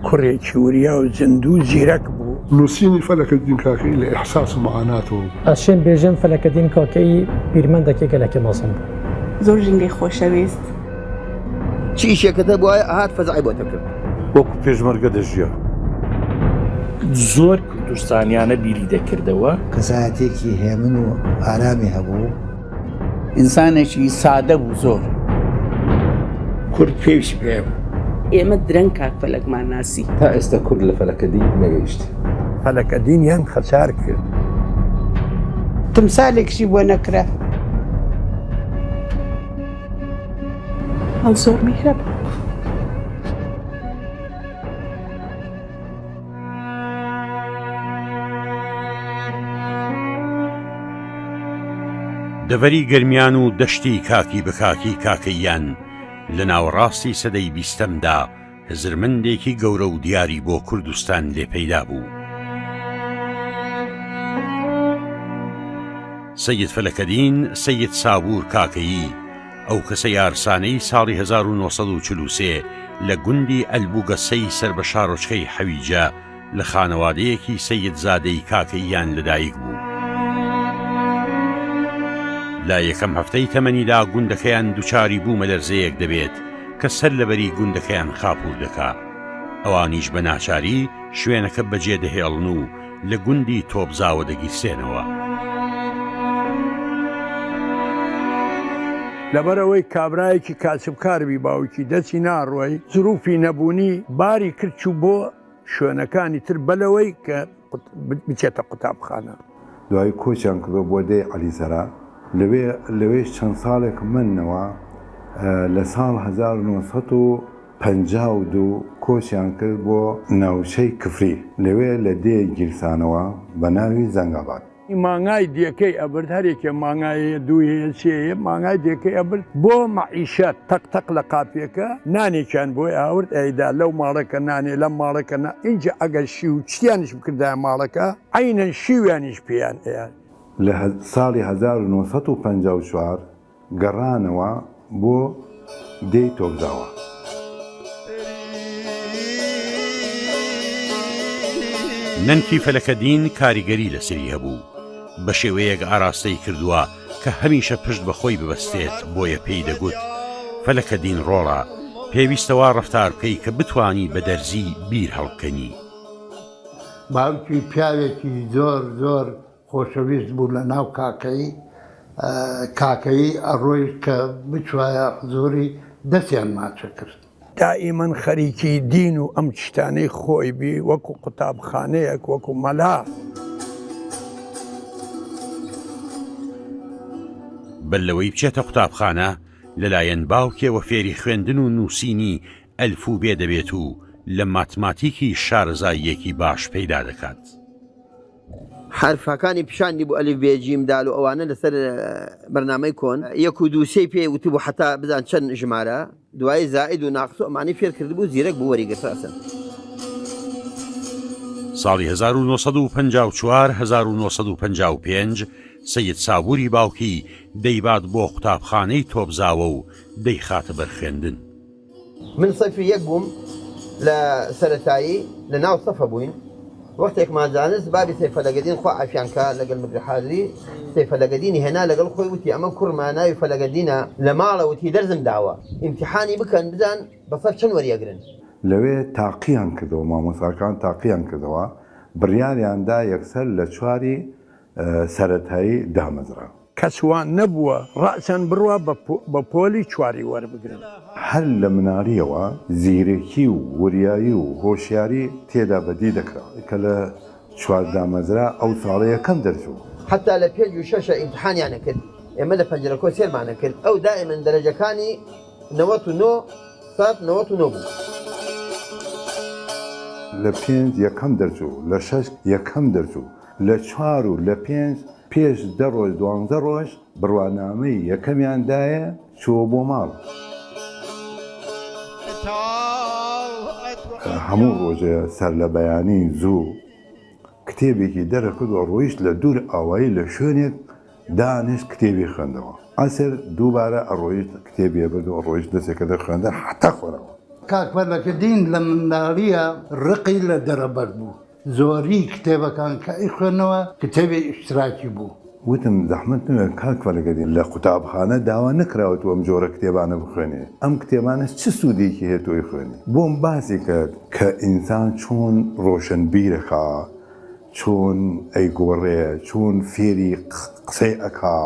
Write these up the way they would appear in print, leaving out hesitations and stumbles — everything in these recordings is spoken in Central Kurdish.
کوڕێکی وریا و زیندوو و زیرەک بوو. نووسینی فەلەکەدین کاکەیی لە ئیحساس و مەعاناتەوە بوو. ئەشێم بێژم فەلەکەدین کاکەیی بیرمەندەکێ گەلەکێ مەزن بوو. زۆر ژینگەی خۆشەویست. چ ئیشێکت هەبوایە ئەهات فەزعی بۆت ئەکرد. وەکو پێشمەرگە دەژیا. زۆر کوردستانیانە بیری دەکردەوە. کەسایەتیەکی هێمن و ئارامی هەبوو. ئینسانێکی سادە بوو زۆر. کورد پێویستی پێ بوو. ئێمە درەنگ کاک فەلەکمان ناسی. تا ئێستا کورد لە فەلەکەدین نەگەیشت. فەلەکەدینیان خەسار کرد. تمسالێکشی بۆ نەکرا. ئەو زۆر میهرەبان بوو. دەڤەری گەرمیان و دەشتی کاکی بە کاکی کاکەییان لە ناوەڕاستی سەدەی بیستەمدا هزرمەندێکی گەورە و دیاری بۆ کوردستان لێ پەیدا بوو. سەید فەلەکەدین سەید سابوور کاکەیی، ئەو کەسە یارسانەی ساڵی 1943 لە گوندی ئەلبوگەسەی سەر بە شارۆچکەی حەویجە لە خانەوادەیەکی سەیدزادەی کاکەییان لەدایک بوو. لە یەکەم هەفتەی تەمەنیدا گوندەکەیان دوچاری بوومەلەرزەیەک دەبێت کە سەر لەبەری گوندەکەیان خاپوور دەکا. ئەوانیش بە ناچاری شوێنەکە بەجێ دەهێڵن و لە گوندی تۆپزاوە دەگیرسێنەوە. لەبەرئەوەی کابرایەکی کاسبکار بی باوکی دەستی ناڕۆی زروفی نەبوونی باری کرد چوو بۆ شوێنەکانی تر بەلەوەی کە بچێتە قوتابخانە. دوایی کۆچیان کردووە بۆ دێی عەلیسەرا، لەوێ لەوێش چەند ساڵێک مەنەوە، لە ساڵ 1952 کۆچیان کرد بۆ ناوچەی کفری، لەوێ لە دێیەک گیرسانەوە بە ناوی زەنگاباد. مانگای دێکەی ئەبرد هەر یەکێ مانگایەیە دوویەیە سێیە مانگای دێکەی ئەبرد بۆ مەعیشەت تەق تەق لە قاپیەکە نانێکیان بۆی ئاورد ئەیدا لەو ماڵەکە نانێ لەم ماڵەکە نا ئینجا ئەگەر شیو چتیانیش بکردایە ماڵەکە عەینەن شیویانیش پێیان ئەیا. لە ساڵی 1954 گەڕانەوە بۆ دێی تۆپزاوا. نەنکی فەلەکەدین کاریگەری لەسەری هەبوو، بە شێوەیەک ئاراستەی کردووە کە هەمیشە پشت بە خۆی ببەستێت، بۆیە پێی دەگوت، فەلەکەدین ڕۆڵە، پێویستە وا ڕەفتار بکەی کە بتوانی بە دەرزی بیر هەڵبکەنی. باوکی پیاوێکی زۆر زۆر خۆشەویست بوو لە ناو کاکەیی، کاکەیی ئەڕۆیشت کە بچوایە حزوری دەستیان ماچ ئەکرد. دائیمەن خەریکی دین و ئەم شتانەی خۆی بی وەکو قوتابخانەیەک وەکو مەلا. بەر لەوەی بچێتە قوتابخانە لەلایەن باوکیەوە فێری خوێندن و نووسینی ئەلف و بێ دەبێت و لە ماتماتیکیش شارەزاییەکی باش پەیدا دەکات. حەرفەکانی پیشانی بوو ئەلف بێ جیم دال و ئەوانە لەسەر بەرنامەی کۆن یەک و دوو سێی پێ وتبوو حەتا بزان چەند ژمارە دوایی زائید و ناقس و ئەمانەی فێر کردبوو زیرەک بوو وەریگرت ڕەسەن. ساڵی 1954 1955 سەید سابوری باوکی دەیبات بۆ قوتابخانەی تۆپزاوە و دەیخاتە بەر خوێندن. من سەفی یەک بووم لە سەرەتایی لە ناو سەفە بووین وەختێکمان زانست بابی سەی فەلەگەدین خوا عافیان کا لەگەل مدری حازری سەی فەلەگەدینی هێنا لەگەڵ خۆی وتی ئەمە کوڕمە ناوی فەلەگەدینە لە ماڵە وتی دەرزم داوە ئیمتیحانی بکەن بزان بە سەف چەند وەریەگرن. لەوێ تاقیان کردەوە مامۆستاکان تاقیان کردەوە بڕیاریان دا یەکسەر لە چواری سەرەتایی دامەزرا. کەس وا نەبووە ڕەئسەن بڕوا بە پۆلی چواری وەربگرن. هەر لە مناڵییەوە زیرەکی و وریایی و هۆشیاری تێدا بەدی دەکرا، کە لە چوار دامەزرا ئەو ساڵە یەکەم دەرچوو. حەتا لە پێنج و شەشە ئیمتحانیان ئەکرد، ئێمە لە پەنجەرەکۆ سێرمان ئەکرد، ئەو دائیمەن دەرەجەکانی 99 سەد 99 بوو. لە پێنج یەکەم دەرچوو، لە شەش یەکەم دەرچوو، لە چوار و لە پێنج پێش دە ڕۆژ دوانزە ڕۆژ بڕوانامەی یەکەمیان دایە چووە بۆ ماڵ. هەموو ڕۆژێ سەرلەبەیانی زوو کتێبێکی دەرەکرد و ڕۆیشت لە دوور ئاوایی لە شوێنێک دانیشت کتێبی خوێندەوە. عەسر دووبارە ئەڕۆیشت کتێبی ئەبرد و ئەڕۆیشت دەسێ کردە خوێندن حەتا خۆرئاوا. کاک فەلەکەدین لە منداڵییە ڕقی لە دەرەبەگ بوو. زۆری کتێبەکان کە ئەیخوێندنەوە کتێبی ئیشتراکی بوو. وتم زەحمەت نەبێت کاک فەلەکەدین لە قوتابخانە داوا نەکراوە تۆ ئەم جۆرە کتێبانە بخوێنی ئەم کتێبانە چ سوودێکی هەیە تۆ ئەیخوێنی بۆم باسی کرد کە ئینسان چۆن ڕۆشنبیرەکا چۆن ئەیگۆڕێ چۆن فێری قسەی ئەکا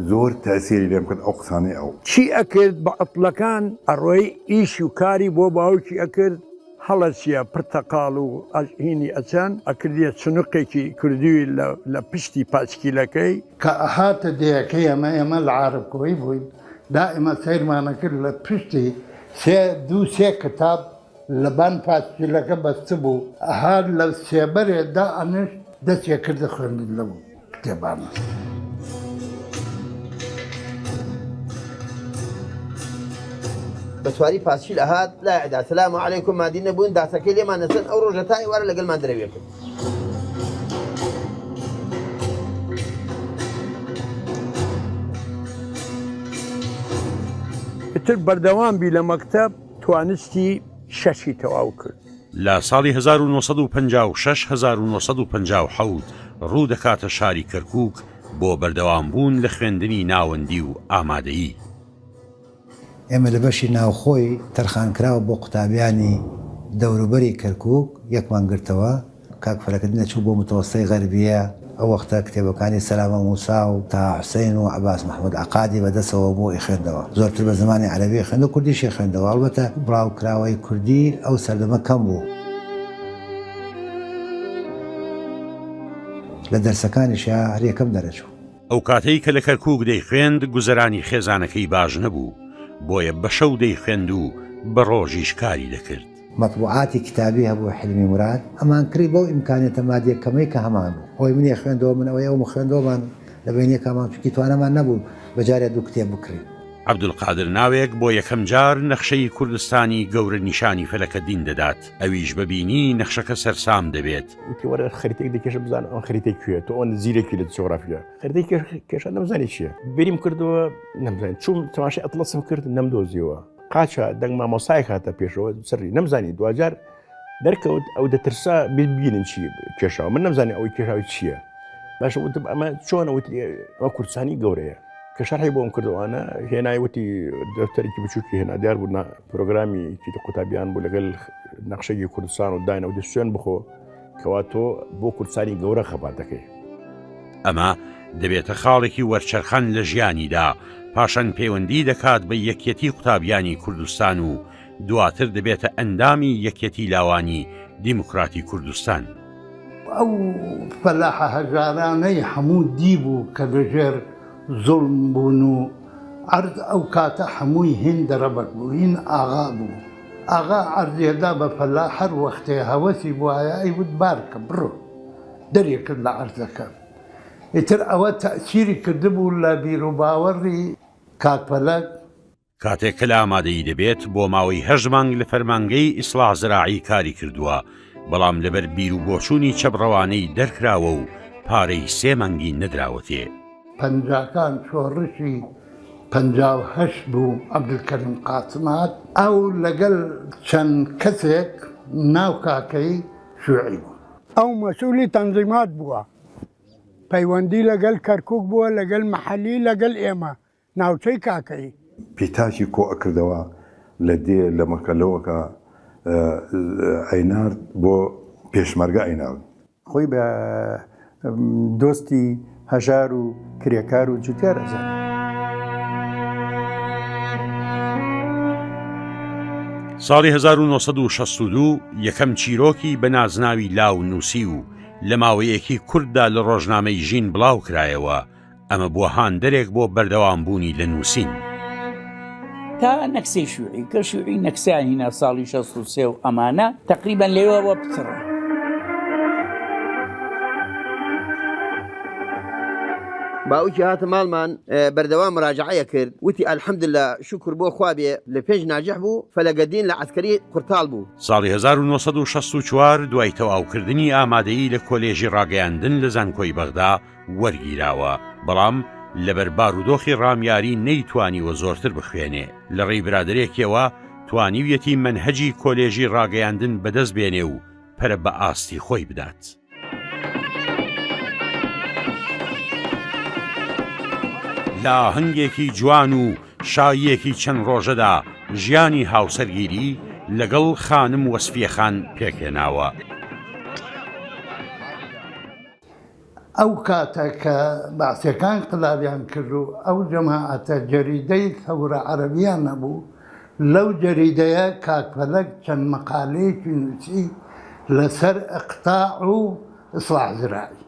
زۆر تەئسیری لێم کرد ئەو قسانەی ئەو. چی ئەکرد بە عوتڵەکان ئەڕۆی ئیش و کاری بۆ باوکی ئەکرد هەڵەچیە پرتەقاڵ و هینی ئەچەن ئەکردیە چنوقێکی کردوی لە پشتی پاچکیلەکەی. کە ئەهاتە دێیەکەی ئێمە، ئێمە لە عارەبکۆیی بووین، دائیمە سەیرمان ئەکرد لە پشتی سێ دوو سێ کتاب لە بان پاسکیلەکە بەستبوو، ئەهات لە سێبەرێ دائەنیشت دەستی ئەکردە خوێندن لەو کتێبانە. بە سواری پاسکیل ئەهات لای ئەدا سلام علیکم مادی نەبوون داسەکەی لێمان نەسەن ئەو ڕۆژە تا ئێوارە لەگەلمان درەوێ کرد. ئیتر بەردەوام بی لە مەکتەب توانستی شەشی تەواو کرد. لە ساڵی 1956 1957 ڕوو دەکاتە شاری کەرکووک بۆ بەردەوامبوون لە خوێندنی ناوەندی و ئامادەیی. ئێمە لە بەشی ناوخۆی تەرخانکراو بۆ قوتابیانی دەوروبەری کەرکووک یەکمان گرتەوە. کاک فەلەکەدین دەچوو بۆ متەوەستەی غەربیە، ئەو وەختە کتێبەکانی سەلامە موسا و تەها حوسەین و عەباس مەحمود عەقادی بە دەستەوە بوو ئەیخوێندەوە. زۆرتر بە زمانی عەرەبی ئەیخوێند و کوردیشی ئەخوێندەوە. ئەڵبەتە بڵاوکراوەی کوردی ئەو سەردەمە کەم بوو. لە دەرسەکانیشا هەر یەکەم دەرەچوو. ئەو کاتەی کە لە کەرکووک دەیخوێند گوزەرانی خێزانەکەی باش نەبوو، بۆیە بە شەو دەیخوێند و بە ڕۆژیش کاری دەکرد. مەتبوعاتی کتابی هەبوو حیلمی موراد ئەمان کڕی بەو ئیمکانیەتە مادیە کەمەی کە هەمان بوو ئەوەی منی خوێندەوە من ئەوەی ئەوم خوێندەوەمان لە بەینیەکامان چونکی توانامان نەبوو بە جارێ دوو کتێب بکڕین. عەبدولقادر ناوێک بۆ یەکەم جار نەخشەی کوردستانی گەورە نیشانی فەلەکەدین دەدات، ئەویش بە بینینی نەخشەکە سەرسام دەبێت. وتی وەرە خەریتەیەک دەکێشە بزانە ئەم خەریتەی کوێ تۆ ئەوەندە زیرەکی لە جوگرافیا خەریتەی کێشا نەمزانی چییە بیریم کردەوە نەمزانی چوم تەماشای ئەتڵەسم کرد نەمدۆزیەوە قاچە دەنگ مامۆسایەک هاتە پێشەوە سەری نەمزانی دواجار دەرکەوت ئەو دەترسا ببینن چی کێشاوە من نەمزانی ئەوەی کێشاوی چییە باشە وتم ئەمە چۆنە وتی ئەوە کوردستانی گەورەیە کە شەرحی بۆم کردوانە هێنای وتی دەفتەرێکی بچووکی هێنا دیار بوو پرۆگرامی کیتی قوتابیان بوو لەگەل نەخشەی کوردستان و داینەوە سوێن بخۆ کەوا تۆ بۆ کوردستانی گەورە خەبات دەکەی. ئەمە دەبێتە خاڵێکی وەرچەرخان لە ژیانیدا، پاشان پەیوەندی دەکات بە یەکیەتی قوتابیانی کوردستان و دواتر دەبێتە ئەندامی یەکیەتی لاوانی دیموکراتی کوردستان. ئەو فەلاحە هەژارانەی هەموو دیبوو کە لە ژێر زوڵم بوون و عەرز ئەو کاتە هەمووی هین دەرەبەگ بوو، هین ئاغا بوو. ئاغا عەرزی ئەدا بە فەلاح هەر وەختێ هەوەسی بوایە ئەیوت بارکە بڕۆ دەری کرد لە عەرزەکە. ئیتر ئەوە تەئسیری کردبوو لە بیروباوەڕی کاک فەلەک. کاتێک کە لە ئامادەیی دەبێت بۆ ماوەی هەشت مانگ لە فەرمانگەی ئیسڵاح زراعی کاری کردووە، بەڵام لەبەر بیروبۆچوونی چەپڕەوانەی دەرکراوە و پارەی سێ مانگی نەدراوەتێ. پەنجاکان شۆڕشی 58 بوو عەبدولکەریم قاسم هات ئەو لەگەل چەند کەسێک ناو کاکەی شیوعی بوون. ئەو مەسئولی تەنزیمات بووە پەیوەندی لەگەل کەرکوک بووە لەگەل مەحەلی لەگەل ئێمە ناوچەی کاکەیی. پیتاکی کۆ ئەکردەوە لە دێ لە مەکە لەوەکە ئەینارد بۆ پێشمەرگە ئەینارد. خۆی بە دۆستی هەژار و کرێکار و جوتیار ئەزانی. ساڵی 1962 یەکەم چیرۆکی بە نازناوی لاو نووسی و لە ماوەیەکی کورتدا لە ڕۆژنامەی ژین بڵاو کرایەوە، ئەمە بووە هاندەرێک بۆ بەردەوامبوونی لە نووسین. تا نەکسەی شوعی کە شوعی نەکسیان هینا ساڵی 63 و ئەمانە تقریبا لێوەوە پچڕا. باوکی هاتە ماڵمان بەردەوام مراجعەیە کرد وتی الحمدللە شوکر بۆ خوا بێ لە پێنج ناجح بوو فەلەگەدین لە عەسکەری قورتاڵ بوو. ساڵی 1964 دوای تەواوکردنی ئامادەیی لە کۆلێژی ڕاگەیاندن لە زانکۆی بەغدا وەرگیراوە، بەڵام لەبەر بارودۆخی ڕامیاری نەیتوانیوە زۆرتر بخوێنێ، لە ڕێی برادەرێکیەوە. توانیویەتی مەنهەجی کۆلێژی ڕاگەیاندن بەدەست بێنێ و پەرە بە ئاستی خۆی بدات. لە ئاهەنگێکی جوان و شاییەکی چەند ڕۆژەدا ژیانی هاوسەرگیری لەگەڵ خانم وەسفیە خان پێکهێناوە. ئەو کاتە کە بەعسیەکان ئینقلابیان کرد و ئەو جەماعەتە جەریدەی ثەورە عەرەبیان هەبوو، لەو جەریدەیە کاک فەلەک چەند مەقالەیەکی نووسی لەسەر ئیقتاع و ئیسڵاح زراعی.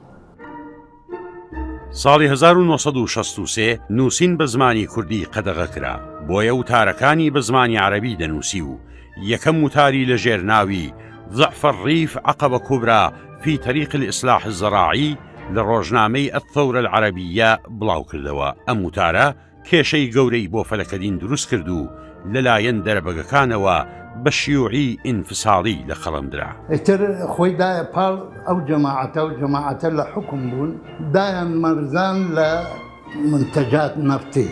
ساڵی 1963 نووسین بە زمانی کوردی قەدەغە کرا، بۆیە وتارەکانی بە زمانی عەرەبی دەنووسی و یەکەم وتاری لە ژێر ناوی، ضعف الریف عقبە کبری فی طریق الاصلاح الزراعی، لە ڕۆژنامەی الثورە العربیە بڵاوکردەوە، ئەم وتارە کێشەی گەورەی بۆ فەلەکەدین دروست کرد و لەلایەن دەرەبەگەکانەوە بە شیوعی ئینفساڵی لە قەڵەم درا. ئیتر خۆی دایە پاڵ ئەو جەماعەتە و جەماعەتە لە حوکم بوون، دایان مەرزان لە منتەجات نەفتی،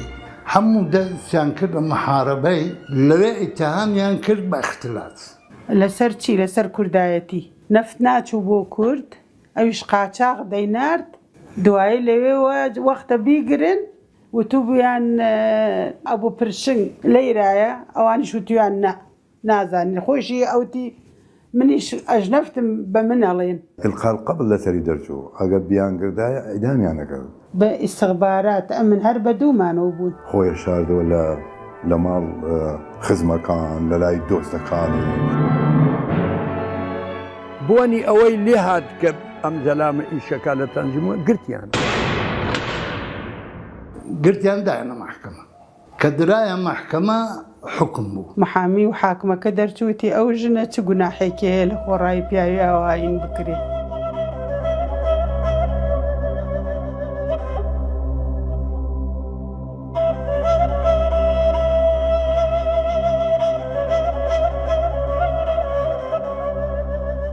هەموو دەستیان کردە محارەبەی، لەوێ ئیتهامیان کرد بە ئیختلاس. لەسەر چی؟ لەسەر کوردایەتی. نەفت ناچوو بۆ کورد، ئەویش قاچاغ دەینارد، دوایی لەوێوە وەختە بیگرن وتوبویان ئەبو پرشنگ لەیرایە ئەوانیش وتویان نا نازانین خۆیشی ئەوتی منیش ئەژنەفتم بە من ئەڵێن. القاء القبض لەسەری دەرچوو ئەگەر بیانگردایە ئیعدامیان ئەکرد. بە ئیستخبارات ئەمن هەر بە دوومانەوە بوون. خۆی شاردەوە لە لە ماڵ خزمەکان لە لای دۆستەکانی. بۆنی ئەوەی لێهات کە ئەم زەلامە ئیشەکا لە تەنزیم گرتیان. گرتیان دایانە مەحکەمە. کە درایە مەحکەمە حوکم بوو. محامی و حاکمەکە دەرچوو وتی ئەو ژنە چ گوناحێکی هەیە لە خۆڕایی پیاوی ئاوا ئین بکرێ.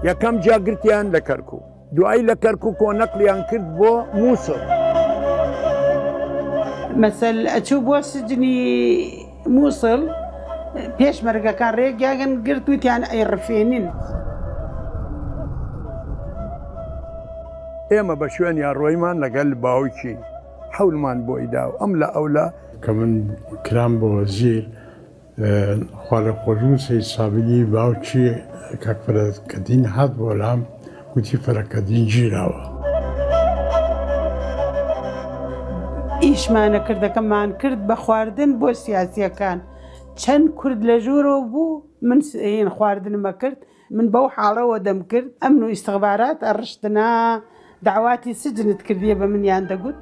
یەکەم جا گرتیان لە کەرکوک دوایی لە کەرکوکۆ نەقلیان کرد بۆ موسڵ. مەسەل ئەچوو بۆ سجنی موسڵ پێشمەرگەکان ڕێگیان گرت وتیان ئەیڕفێنین. ئێمە بە شوێنیا ڕۆیمان لەگەل باوکی حەولمان بۆی دا و ئەم لا ئەو لا. کە من کرام بە وەزیر، خوالێخۆشبوو سەید سابیری باوکی کاک فەرەکەدین هات بۆ لام، گوتی فەرەکەدین گیراوە. ئیشمانە کردەکەمان کرد بە خواردن بۆ سیاسیەکان چەند کورد لە ژوورەوە بوو من خواردنم ئەکرد من بەو حاڵەوە دەمکرد ئەمن و ئیستخبارات ئەڕشتنا دەعواتی سجنت کردیە بە منیان دەگوت.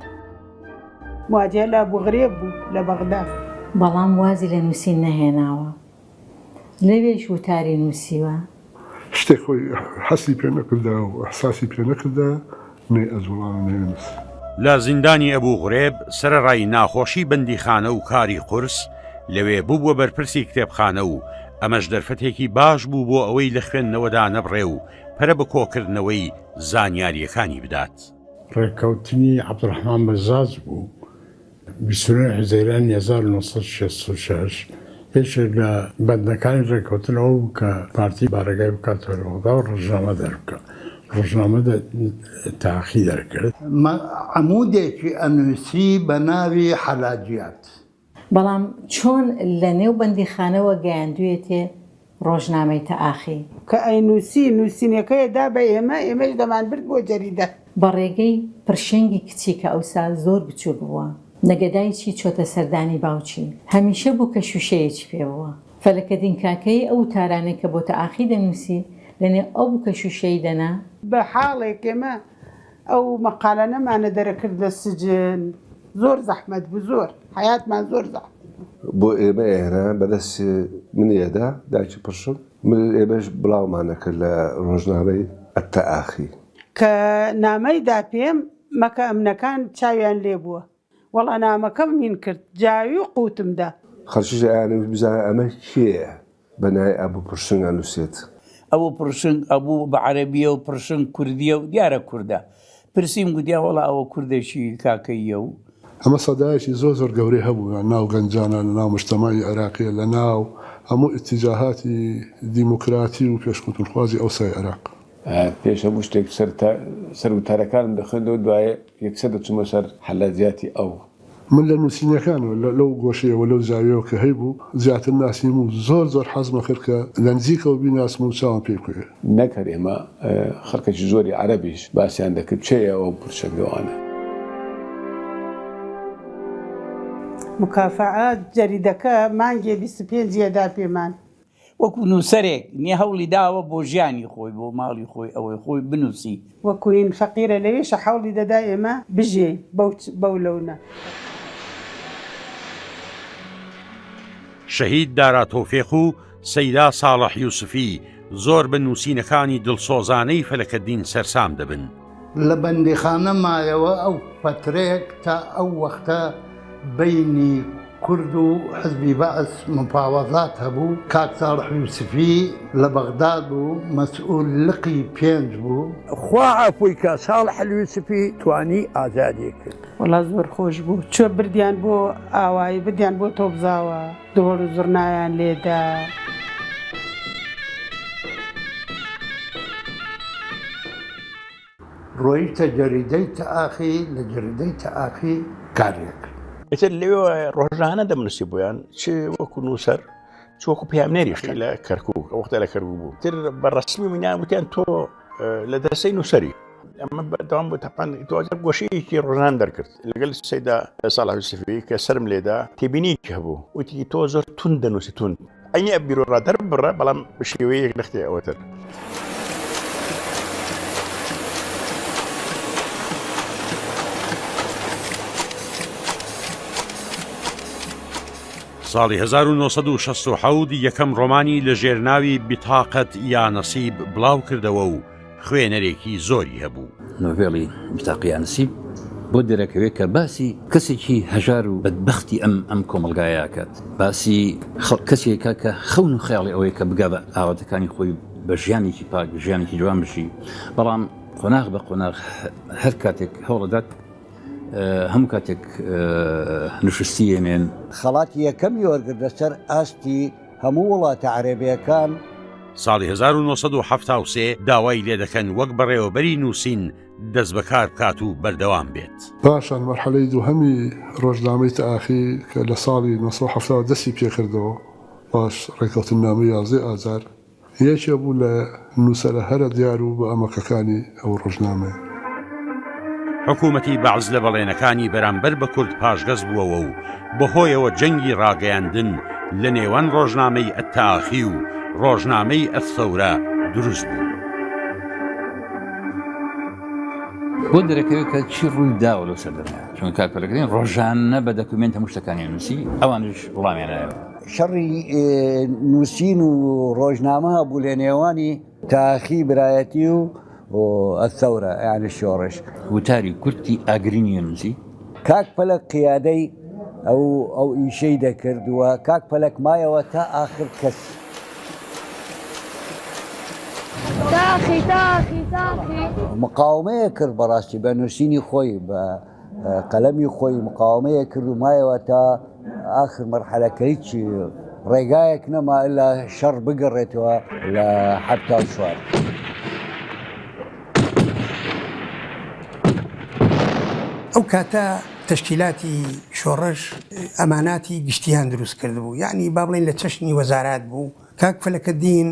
مواجهە لە ئەبوغرێب بوو لە بەغدا. بەڵام وازی لە نووسین نەهێناوە. لەوێش وتاری نووسیوە. شتێک خۆی هەستی پێ نەکردا و ئیحساسی پێ نەکردا نەی ئەجوڵان و نەی ئەنووسی. لە زیندانی ئەبوغرێب سەرەڕای ناخۆشی بەندیخانە و کاری قورس، لەوێ ببووە بەرپرسی کتێبخانە و ئەمەش دەرفەتێکی باش بوو بۆ ئەوەی لە خوێندنەوە دانەبڕێ و پەرە بە کۆکردنەوەی زانیارییەکانی بدات. ڕێککەوتنی عەبدوڕەحمان بەزاز بوو، 29 حوزەیرانی 1966، یەکێک لە بەندەکانی ڕێککەوتن ئەوە بوو کە پارتی بارەگای بکاتەوە لە بەغدا و ڕۆژنامە دەربکا. ڕۆژنامە تاقی دەرکرد. عەمودێکی ئەنووسی بە ناوی حەلاجیات. بەڵام چۆن لە نێو بەندیخانەوە گەیاندوویەتێ ڕۆژنامەی تەئاخی؟ کە ئەینووسی، نووسینەکەی ئەدا بە ئێمە، ئێمەیش دەمانبرد بۆ جەریدە. بە ڕێگەی پرشنگی کچی کە ئەوسا زۆر بچووک بووە، نەگەدایچی چۆتە سەردانی باوکی، هەمیشە بووکە شووشەیەکی پێ بووە. فەلەکەدین کاکەیی ئەو وتارانەی کە بۆ تەئاخی دەنووسی، لە نێو ئەو بووکە شووشەی دەنا. بە حاڵێک ئێمە ئەو مەقالانەمانە دەرەکرد لە سجن زۆر زەحمەت بوو زۆر حەیاتمان زۆر زەحمەت بوو. بۆ ئێمە ئێرە بە دەستی منی ئەدا دایکی پرشم من ئێمەش بڵاومان ئەکرد لە ڕۆژنامەی التآخی. کە نامەی دا پێم مەکە ئەمنەکان چاویان لێ بووە وەڵا نامەکەم هین کرد جاوی و قوتم دا. خەڵکیش ئەیانەویست بزانن ئەمە کێیە بە ناوی ئەبو پرشنگ ئەنووسێت. ئەبو پرشنگ، ئەبو بە عەرەبییە و پرشنگ کوردییە و دیارە کوردە. پرسیم گوتیان وەڵا ئەوە کوردێکی کاکەییە و. ئەمە سەدایەکی زۆر زۆر گەورەی هەبوو لە ناو گەنجانا، لە ناو موجتەمەعی عێراقیە، لە ناو هەموو ئیتیجاهاتی دیموکراتی و پێشکەوتنخوازی ئەوسای عێراق. پێش هەموو شتێک سەر وتارەکانم دەخوێندەوە دوایێ یەکسەر دەچوومە سەر حەلاجیاتی ئەو. من لە نووسینەکانەوە لەو گۆشەیەوە لەو زاویەوە کە هەیبوو زیاتر ناسیم و زۆر زۆر حەزم ئەکرد کە لە نزیکەوە بیناسم و چاوم پێی بکەوێ. نەک هەر ئێمە خەڵکێکی زۆری عەرەبیش باسیان دەکرد کێیە ئەو پرشنگەوانە. مکافەئە جەریدەکە مانگێ 25 یەدا پێمان. وەکو نووسەرێک نیە هەوڵی داوە بۆ ژیانی خۆی بۆ ماڵی خۆی ئەوەی خۆی بنووسی. وەکو هین فەقیرە لەوێشە حەوڵی دەدا ئێمە بژێین بەو بەو لەونە. شەهید دارا تۆفیق و سەیدا ساڵح یوسفی زۆر بە نووسینەکانی دڵسۆزانەی فەلەکەدین سەرسام دەبن. لە بەندیخانە مایەوە ئەو فەترەیەک تا ئەو وەختە بەینی کورد و حزبی بەعس مفاوەزات هەبوو، کاک ساڵح یوسفی لە بەغداد بوو، مەسئول لقی پێنج بوو. خوا عەفوی کا ساڵح یوسفی توانی ئازادی کرد. وەڵا زۆر خۆش بوو چوە بردیان بۆ ئاوایی بردیان بۆ تۆپزاوە دهۆڵ و زوڕنایان لێدا. ڕۆیشتە جەریدەی تەئاخی، لە جەریدەی تەئاخی کاری ئەکرد. ئیتر لەوێوە ڕۆژانە دەمنووسی بۆیان، چ وەکو نووسەر، چ وەکو پەیامنێریش لە کەرکووک، ئەو وەختە لە کەرکووک بوو. ئیتر بە ڕەسمی منیان وتیان تۆ لە دەستەی نووسەری. ئەمە بەردەوام بوو تەقان دواتر گۆشەیەکی ڕۆژان دەرکرد لەگەل سەیدا ساڵح یوسفی کە سەرم لێدا تێبینیەکی هەبوو وتی تۆ زۆر توند دەنووسی توند عەینی ئەم بیرۆڕا دەرببڕە بەڵام بە شێوەیەک نەختێ ئەوەتر. ساڵی 1967 یەکەم ڕۆمانی لە ژێر ناوی بتاقەت یا نەسیب بڵاو کردەوە و خوێنەرێکی زۆری هەبوو. نۆڤێڵی بتاقی یا نسیب بۆ دەرەکەوێت کە باسی کەسێکی هەژار و بەدبەختی ئەم ئەم کۆمەڵگایە ئەکات، باسی کەسێکە کە خەون و خەیاڵی ئەوەیە کە بگا بە ئاواتەکانی خۆی بە ژیانێکی پاک، ژیانێکی جوان بژی، بەڵام قۆناغ بە قۆناغ هەر کاتێک هەوڵەدات هەموو کاتێک نوشستی یەنێن. خەڵاتی یەکەمی وەرگرت لەسەر ئاستی هەموو وڵاتە عەرەبیەکان. ساڵی 1973 داوای لێدەکەن وەک بەڕێوەبەری نووسین دەستبەکار بکات و بەردەوام بێت. پاشان مەرحەلەی دووهەمی ڕۆژنامەی تەئاخی کە لە ساڵی 1970 دەستی پێکردەوە پاش ڕێکەوتننامەی یازدەی ئازار، یەکێ بوو لە نووسەرە هەرە دیار و بە ئەمەکەکانی ئەو ڕۆژنامەیە. حکوومەتی بەعس لە بەڵێنەکانی بەرامبەر بە کورد پاشگەز بووەوە و بەهۆیەوە جەنگی ڕاگەیاندن لە نێوان ڕۆژنامەی التآخی و ڕۆژنامەی الثورە دروست بوو. بۆ دەرەکەوێت کە چی ڕووی داوە لەو سەردەمەیا، چونکە کاک پەلەکەرین ڕۆژانە بە دەکومێنت هەموو شتەکانی نووسی، ئەوانیش وڵامیان نایەوە. شەڕی نووسین و ڕۆژنامە هەبوو لە نێوانی تاخی برایەتی و الثورە یانی شۆڕش. وتاری کورتی ئاگرینی نووسی. کاک پەلەک قیادەی ئەو ئەو ئیشەی دەکرد و کاک پەلەک مایەوە تا ئاخر کەس. تاخی تاخی تاخی. مقاومەیە کرد بەڕاستی بە نووسینی خۆی بە قەلەمی خۆی مقاومەیە کرد و مایەوە تا ئاخر مەرحەلە کە هیچ ڕێگایەک نەما ئیلا شەڕ بگەڕێتەوە لە 74. ئەو کاتە تەشکیلاتی شۆڕش ئەماناتی گشتیان دروست کردبوو یەعنی با بڵێین لە چەشنی وەزارات بوو کاک فەلەکەدین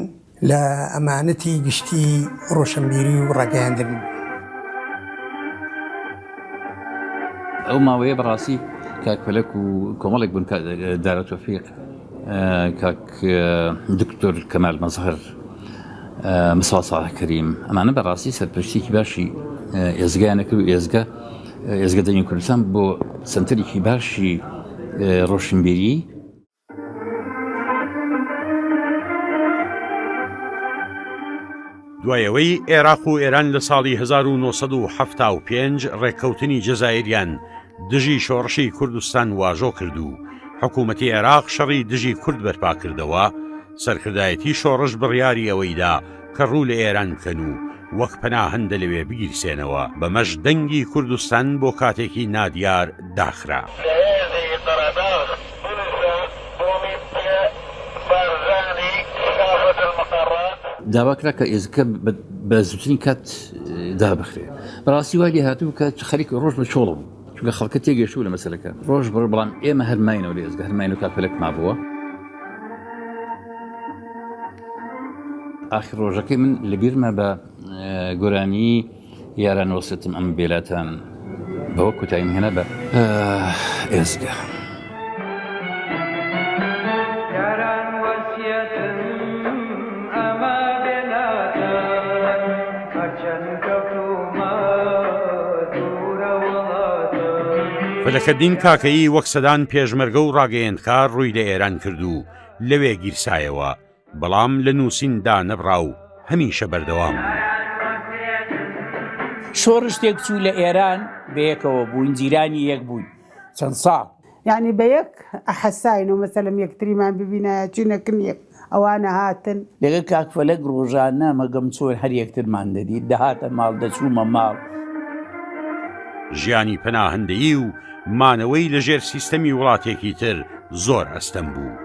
لە ئەمانەتی گشتی ڕۆشنبیری و ڕاگەیاندن بوو. ئەو ماوەیە بەڕاستی کاک فەلەک و کۆمەڵێک بوون دارا تۆفیق کاک دکتۆر کەمال مەزهەر مسا ساڵح کەریم ئەمانە بەڕاستی سەرپەرشتێکی باشی ئێزگایان نەکرد و ئێزگە ئێزگە دەنگی کوردستان بۆ سنتەرێکی باشی ڕۆشنبیری دوای ئەوەی عێراق و ئێران لە ساڵی 1975 ڕێککەوتنی جەزائیریان دژی شۆڕشی کوردستان واژۆ کرد و حکوومەتی عێراق شەڕی دژی کورد بەرپا کردەوە، سەرکردایەتی شۆڕش بڕیاری ئەوەی دا کە ڕوو لە ئێران بکەن و. وەک پەناهەندە لەوێ بگیرسێنەوە، بەمەش دەنگی کوردستان بۆ کاتێکی نادیار داخرا. داوا کرا کە ئێزگەکە بە زووترین کات دابخرێ. بەڕاستی وای لێ هاتبوو کە خەریک ڕۆژ بە چۆڵ بوو، چونکە خەڵکە تێگەیشتبوو لە مەسەلەکە. ڕۆژ بە ڕۆژ بەڵام ئێمە هەر ماینەوە لە ئێزگە، هەر ماینەوە تا فەلەک مابووە. ئاخر ڕۆژەکەی من لە بیرمە بە گۆرانیی یاران وەسێتم ئەم بێلاتان بەوە کوتاییم هێنا بە ئێزگە. فەلەکەدین کاکەیی وەک سەدان پێشمەرگە و ڕاگەیەندکار ڕووی لە ئێران کرد و لەوێ گیرسایەوە، بەڵام لە نووسین دانەبڕا و هەمیشە بەردەوام بوو. شۆڕش تێکچوو لە ئێران بەیەکەوە بووین جیرانی یەک بووین چەند ساڵ. یانی بە یەک ئەحەساین و مەسەلەن یەکتریمان ببینایە چوینە کن یەک ئەوانە هاتن. لەگەڵ کاک فەلەک ڕۆژانە مەگەم چۆن هەر یەکترمان دەدیت دەهاتە ماڵ دەچوومە ماڵ. ژیانی پەناهەندەیی و مانەوەی لە ژێر سیستەمی وڵاتێکی تر زۆر ئەستەم بوو.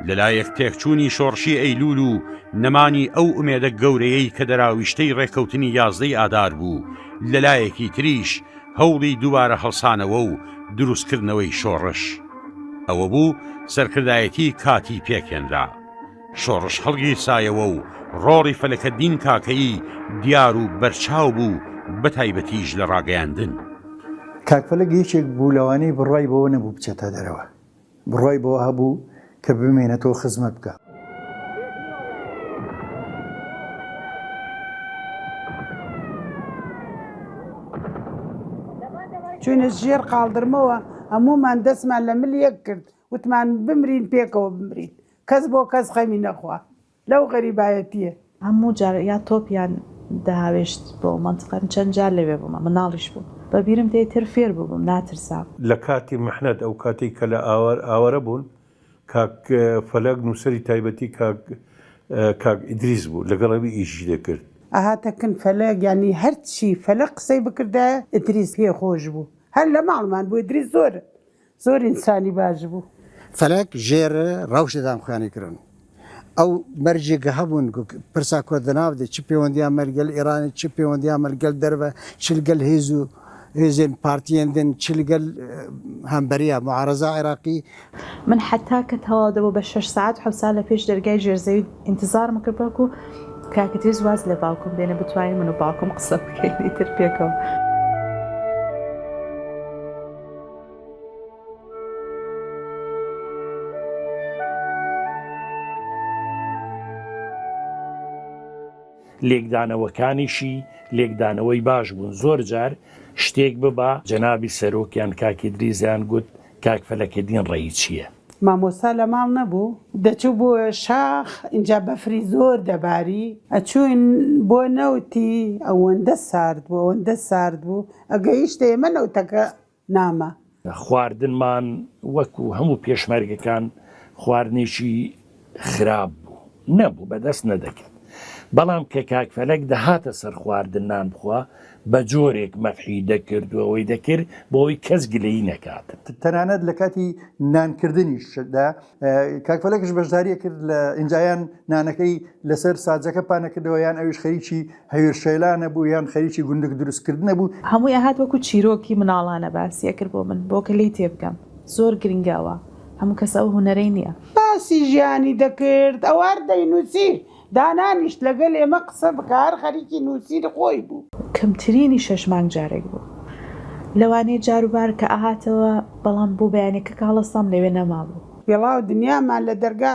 لەلایەک تێکچوونی شۆڕشی ئەیلوول و نەمانی ئەو ئومێدە گەورەیەی کە دەراویشتەی ڕێککەوتنی یازدەی ئادار بوو، لەلایەکی تریش هەوڵی دووبارە هەڵسانەوە و دروستکردنەوەی شۆڕش. ئەوە بوو سەرکردایەتی کاتی پێکهێنرا. شۆڕش هەڵگیرسایەوە و ڕۆڵی فەلەکەدین کاکەیی دیار و بەرچاو بوو بەتایبەتیش لە ڕاگەیاندن. کاک فەلەک یەکێک بوو لەوانەی بڕوای بەوە نەبوو بچێتە دەرەوە، بڕوای بەوە هەبوو کە بمێنێتەوە خزمەت بکا. چوینە ژێر قاڵدرمەوە هەموومان دەستمان لە مل یەک کرد وتمان بمرین پێکەوە بمرین کەس بۆ کەس خەمی نەخوا لەو غەریبایەتیە. هەموو جار یا تۆپیان دەهاوێشت بۆ مەنتقە من چەند جار لەوێ بوومە مناڵیش بووم بە بیرم دێ تر فێر بووبم ناترسام. لە کاتی محنەت ئەو کاتەی کە لە ئاوارە بوون کاک فەلەک نووسەری تایبەتی کاک کاک ئیدریس بوو لەگەڵ ئەوی ئیشی دەکرد. ئەهاتە کن فەلەک یانی هەرچی فەلەک قسەی بکردایە ئیدریس پێ خۆش بوو هەر لە ماڵمان بوو ئیدریس زۆر زۆر ئینسانی باش بوو. فەلەک ژێر ڕەوشێ دام خویانی کرن. ئەو مەرجێ ک هەبوون ک پرسا کورد دە ناو دێ چ پێوەندیان مە لگەل ئێرانێ چ پێوەندیان مە لگەل دەرڤە چ لگەل هێز و هێزێن پارتیێن دن چ لگەل هەمبەرییا موعارەزا عێراقی. من حەتا کە تەواو دەبوو بە شەش سەعات حەوت سەعات لە پێش دەرگای ژێرزەوی ئینتزارم کرد بەڵکو کاک ئیدریس واز لە باوکم بێنێ بتوانین من و باوکم قسە بکەین ئیتر پێکەوە. لێکدانەوەکانیشی لێکدانەوەی باش بوون زۆر جار شتێک ببا جەنابی سەرۆک یان کاک ئیدریس یان گوت کاک فەلەکەدین ڕێی چییە؟ مامۆستا لە ماڵ نەبوو دەچوو بۆ شاخ ئینجا بەفری زۆر دەباری. ئەچووین بۆ نەوتی ئەوەندە سارد بوو ئەوەندە سارد بوو ئەگەیشتە ئێمە نەوتەکە نامە. خواردنمان وەکو هەموو پێشمەرگەکان خواردنێکی خراپ بوو نەبوو بەدەست نەدەکرد بەڵام کە کاک فەلەک دەهاتە سەر خواردن نان بخوا بە جۆرێک مەدحی دەکرد و ئەوەی دەکرد بۆ ئەوەی کەس گلەیی نەکات. تەنانەت لە کاتی نانکردنیشدا کاک فەلەکش بەشداریە کرد لە ئینجا یان نانەکەی لەسەر ساجەکە پانەکردەوە یان ئەویش خەریکی هەویر شێلانە بوو یان خەریکی گوندک دروستکردنە بوو. هەمووی ئەهات وەکو چیرۆکی مناڵانە باسی ئەکرد بۆ من بۆ کە لێی تێبگەم زۆر گرنگە ئەوە هەموو کەس ئەو هونەرەی نیە. باسی ژیانی دەکرد ئەو هەر دەینووسی دانانیشت لەگەل ئێمە قسە بکا هەر خەریکی نووسینی خۆی بوو. کەمترینی شەش مانگ جارێک بوو لەوانەیە جاروبار کە ئەهاتەوە بەڵام بۆ بەیانەکە کە هەڵەستام لەوێ نەمابوو. پێڵاو دنیامان لە دەرگا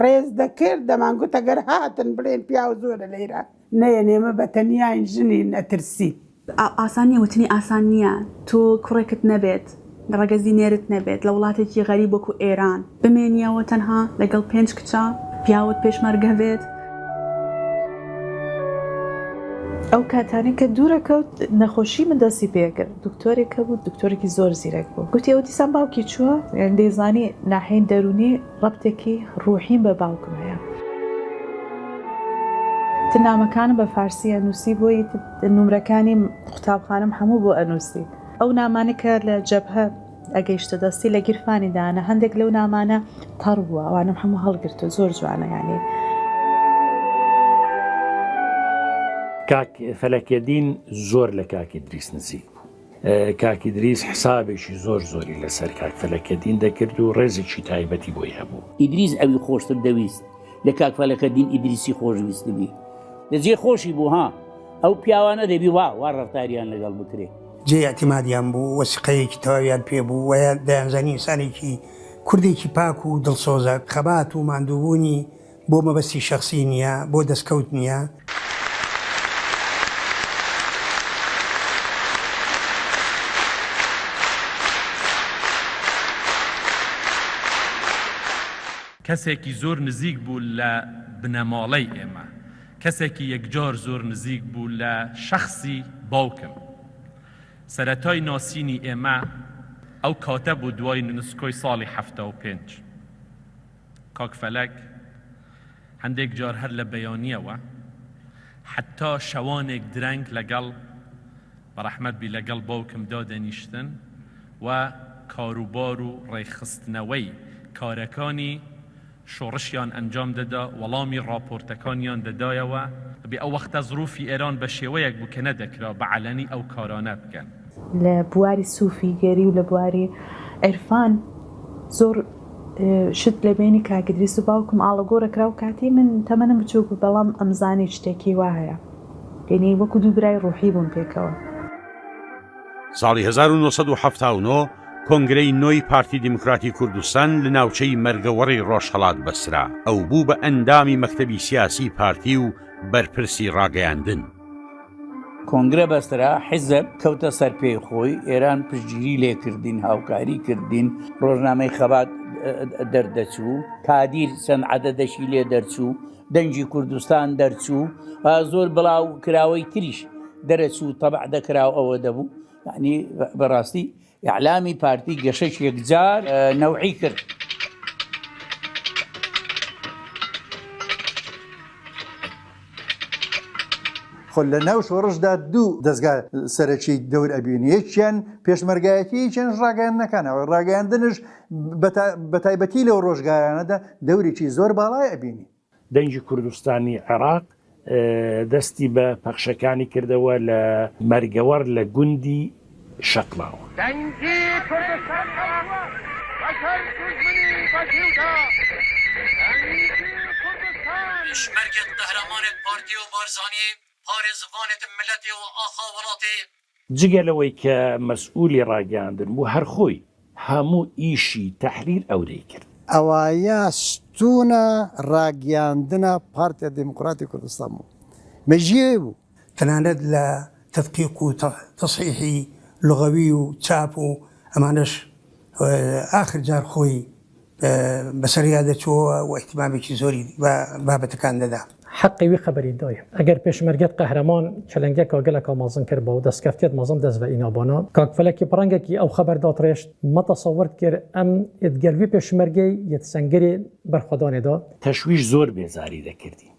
ڕێز دەکرد دەمانگوت ئەگەر هاتن بڵێن پیاو زۆرە لەیرە نەیەن ئێمە بە تەنیاین ژنین ئەترسین. ئاسان نیە وتنی ئاسان نیە تۆ کوڕێکت نەبێت ڕەگەزی نێرت نەبێت لە وڵاتێکی غەریب وەکو ئێران بمێنیەوە تەنها لەگەڵ پێنج کچە پیاوت پێشمەرگە بێت. ئەو کاتانەی کە دوورەکەوت نەخۆشی من دەستی پێکرد دکتۆرێک هەبوو دکتۆرێکی زۆر زیرەک بوو گوتی ئەوە دیسان باوکی چووە یانی دەیزانی ناحیەی دەروونی ڕەبتێکی ڕوحیم بە باوکم هەیە. نامەکانم بە فارسی ئەنووسی بۆی نمرەکانی قوتابخانەم هەموو بۆ ئەنووسی. ئەو نامانەی کە لە جەبهە ئەگەیشتە دەستی لە گیرفانی دانا هەندێک لەو نامانە تەڕ بووە ئەوانەم هەموو هەڵگرتووە زۆر جوانە یانی. کاک فەلەکەدین زۆر لە کاک ئیدریس نزیک بوو. کاک ئیدریس حسابێکی زۆر زۆری لەسەر کاک فەلەکەدین دەکرد و ڕێزێکی تایبەتی بۆی هەبوو. ئیدریس ئەوی خۆشتر دەویست لە کاک فەلەکەدین ئیدریسی خۆش ویستبی لە جێ خۆشی بوو ها ئەو پیاوانە دەبی وا وا ڕەفتاریان لەگەڵ بکرێ. جێی ئیعتیمادیان بوو و سیقەیەکی تەواویان پێ بوو و دەیانزانی ئینسانێکی کوردێکی پاک و دڵسۆزە، خەبات و ماندووبوونی بۆ مەبەستی شەخسی نییە، بۆ دەستکەوت نییە. کەسێکی زۆر نزیک بوو لە بنەماڵەی ئێمە، کەسێکی یەکجار زۆر نزیک بوو لە شەخسی باوکم. سەرەتای ناسینی ئێمە ئەو کاتە بوو دوای نسکۆی ساڵی 75. کاک فەلەک هەندێک جار هەر لە بەیانییەوە حەتا شەوانێک درەنگ لەگەڵ بەڕەحمەت بی لەگەڵ باوکم دادەنیشتن و کاروبار و ڕێکخستنەوەی کارەکانی شۆڕشیان ئەنجام دەدا، وەڵامی ڕاپۆرتەکانیان دەدایەوە. بێ ئەو وەختە زروفی ئێران بە شێوەیەک بوو کە نەدەکرا بە عەلەنی ئەو کارانە بکەن. لە بواری سوفیگەری و لە بواری عیرفان زۆر شت لە بەینی کاک ئیدریس و باوکم ئاڵوگۆڕ کرا و کاتی من تەمەنم بچووک بوو بەڵام ئەمزانی شتێکی وا هەیە یەنی وەکو دوو برای ڕوحی بوون پێکەوە. ساڵی 1979 کۆنگرەی نۆی پارتی دیموکراتی کوردستان لە ناوچەی مەرگەوەڕی ڕۆژهەڵات بەسترا، ئەو بوو بە ئەندامی مەکتەبی سیاسی پارتی و بەرپرسی ڕاگەیاندن. کۆنگرە بەسترا، حیزب کەوتە سەر پێی خۆی، ئێران پشتگیری لێ کردین، هاوکاری کردین، ڕۆژنامەی خەبات دەردەچوو، کادیر چەند عەدەدەکی لێ دەرچوو، دەنگی کوردستان دەرچوو، زۆر بڵاو کراوەی تریش دەرەچوو، تەبع دەکرا و ئەوە دەبوو. یانی بەڕاستی ئیعلامی پارتی گەشەی یەکجار نەوعی کرد. خۆ لە ناو شۆڕشدا دوو دەزگا سەرەکی دەور ئەبینی یەکیان پێشمەرگایەتی یەکیانش ڕاگەیاندنەکانەوە ڕاگەیاندنش بە تایبەتی لەو ڕۆژگارانەدا دەورێکی زۆر باڵای ئەبینی. دەنگی کوردستانی عێراق دەستی بە پەخشەکانی کردەوە لە مەرگەوەڕ لە گوندی شەقڵاوە. دەنگی کوردستانی عێراق بەسەر دوژمنی بەزیودا دەنگی کوردستان. پێشمەرگێت قەهرەمانێت پارتی و بارزانی پارێزڤانێت ملەتێ و ئاخا وڵاتێ. جگە لەوەی کە مەسئولی ڕاگەیاندن بوو هەر خۆی هەموو ئیشی تەحریر ئەو دەیکرد. ئەوایە ستوونە ڕاگیاندنە پارتیا دێموکڕاتی کوردستان بوو. مەژیی بوو. تەنانەت لە تەدقیق و تەسحیحی لوغەوی و چاپ و ئەمانەش ئاخر جار خۆی بەسەریا دەچووەوە و ئیهتیمامێکی زۆری بە بابەتەکان دەدا. حەقی وی خەبەری دایە. ئەگەر پێشمەرگەت قەهرەمان چلنگەکا گەلەکا مەزن کربا و دەسکەفتیەت مەزن دەس ڤە ئینا بانا. کاک فەلەکی پڕەنگەکی ئەو خەبەر داتڕێشت مە تەسەوەرد کرد ئەم ئێد گەل وی پێشمەرگەی یەت سەنگەرێ بەرخوەدانێ دا. تەشویش زۆر بێزاری دەکردین.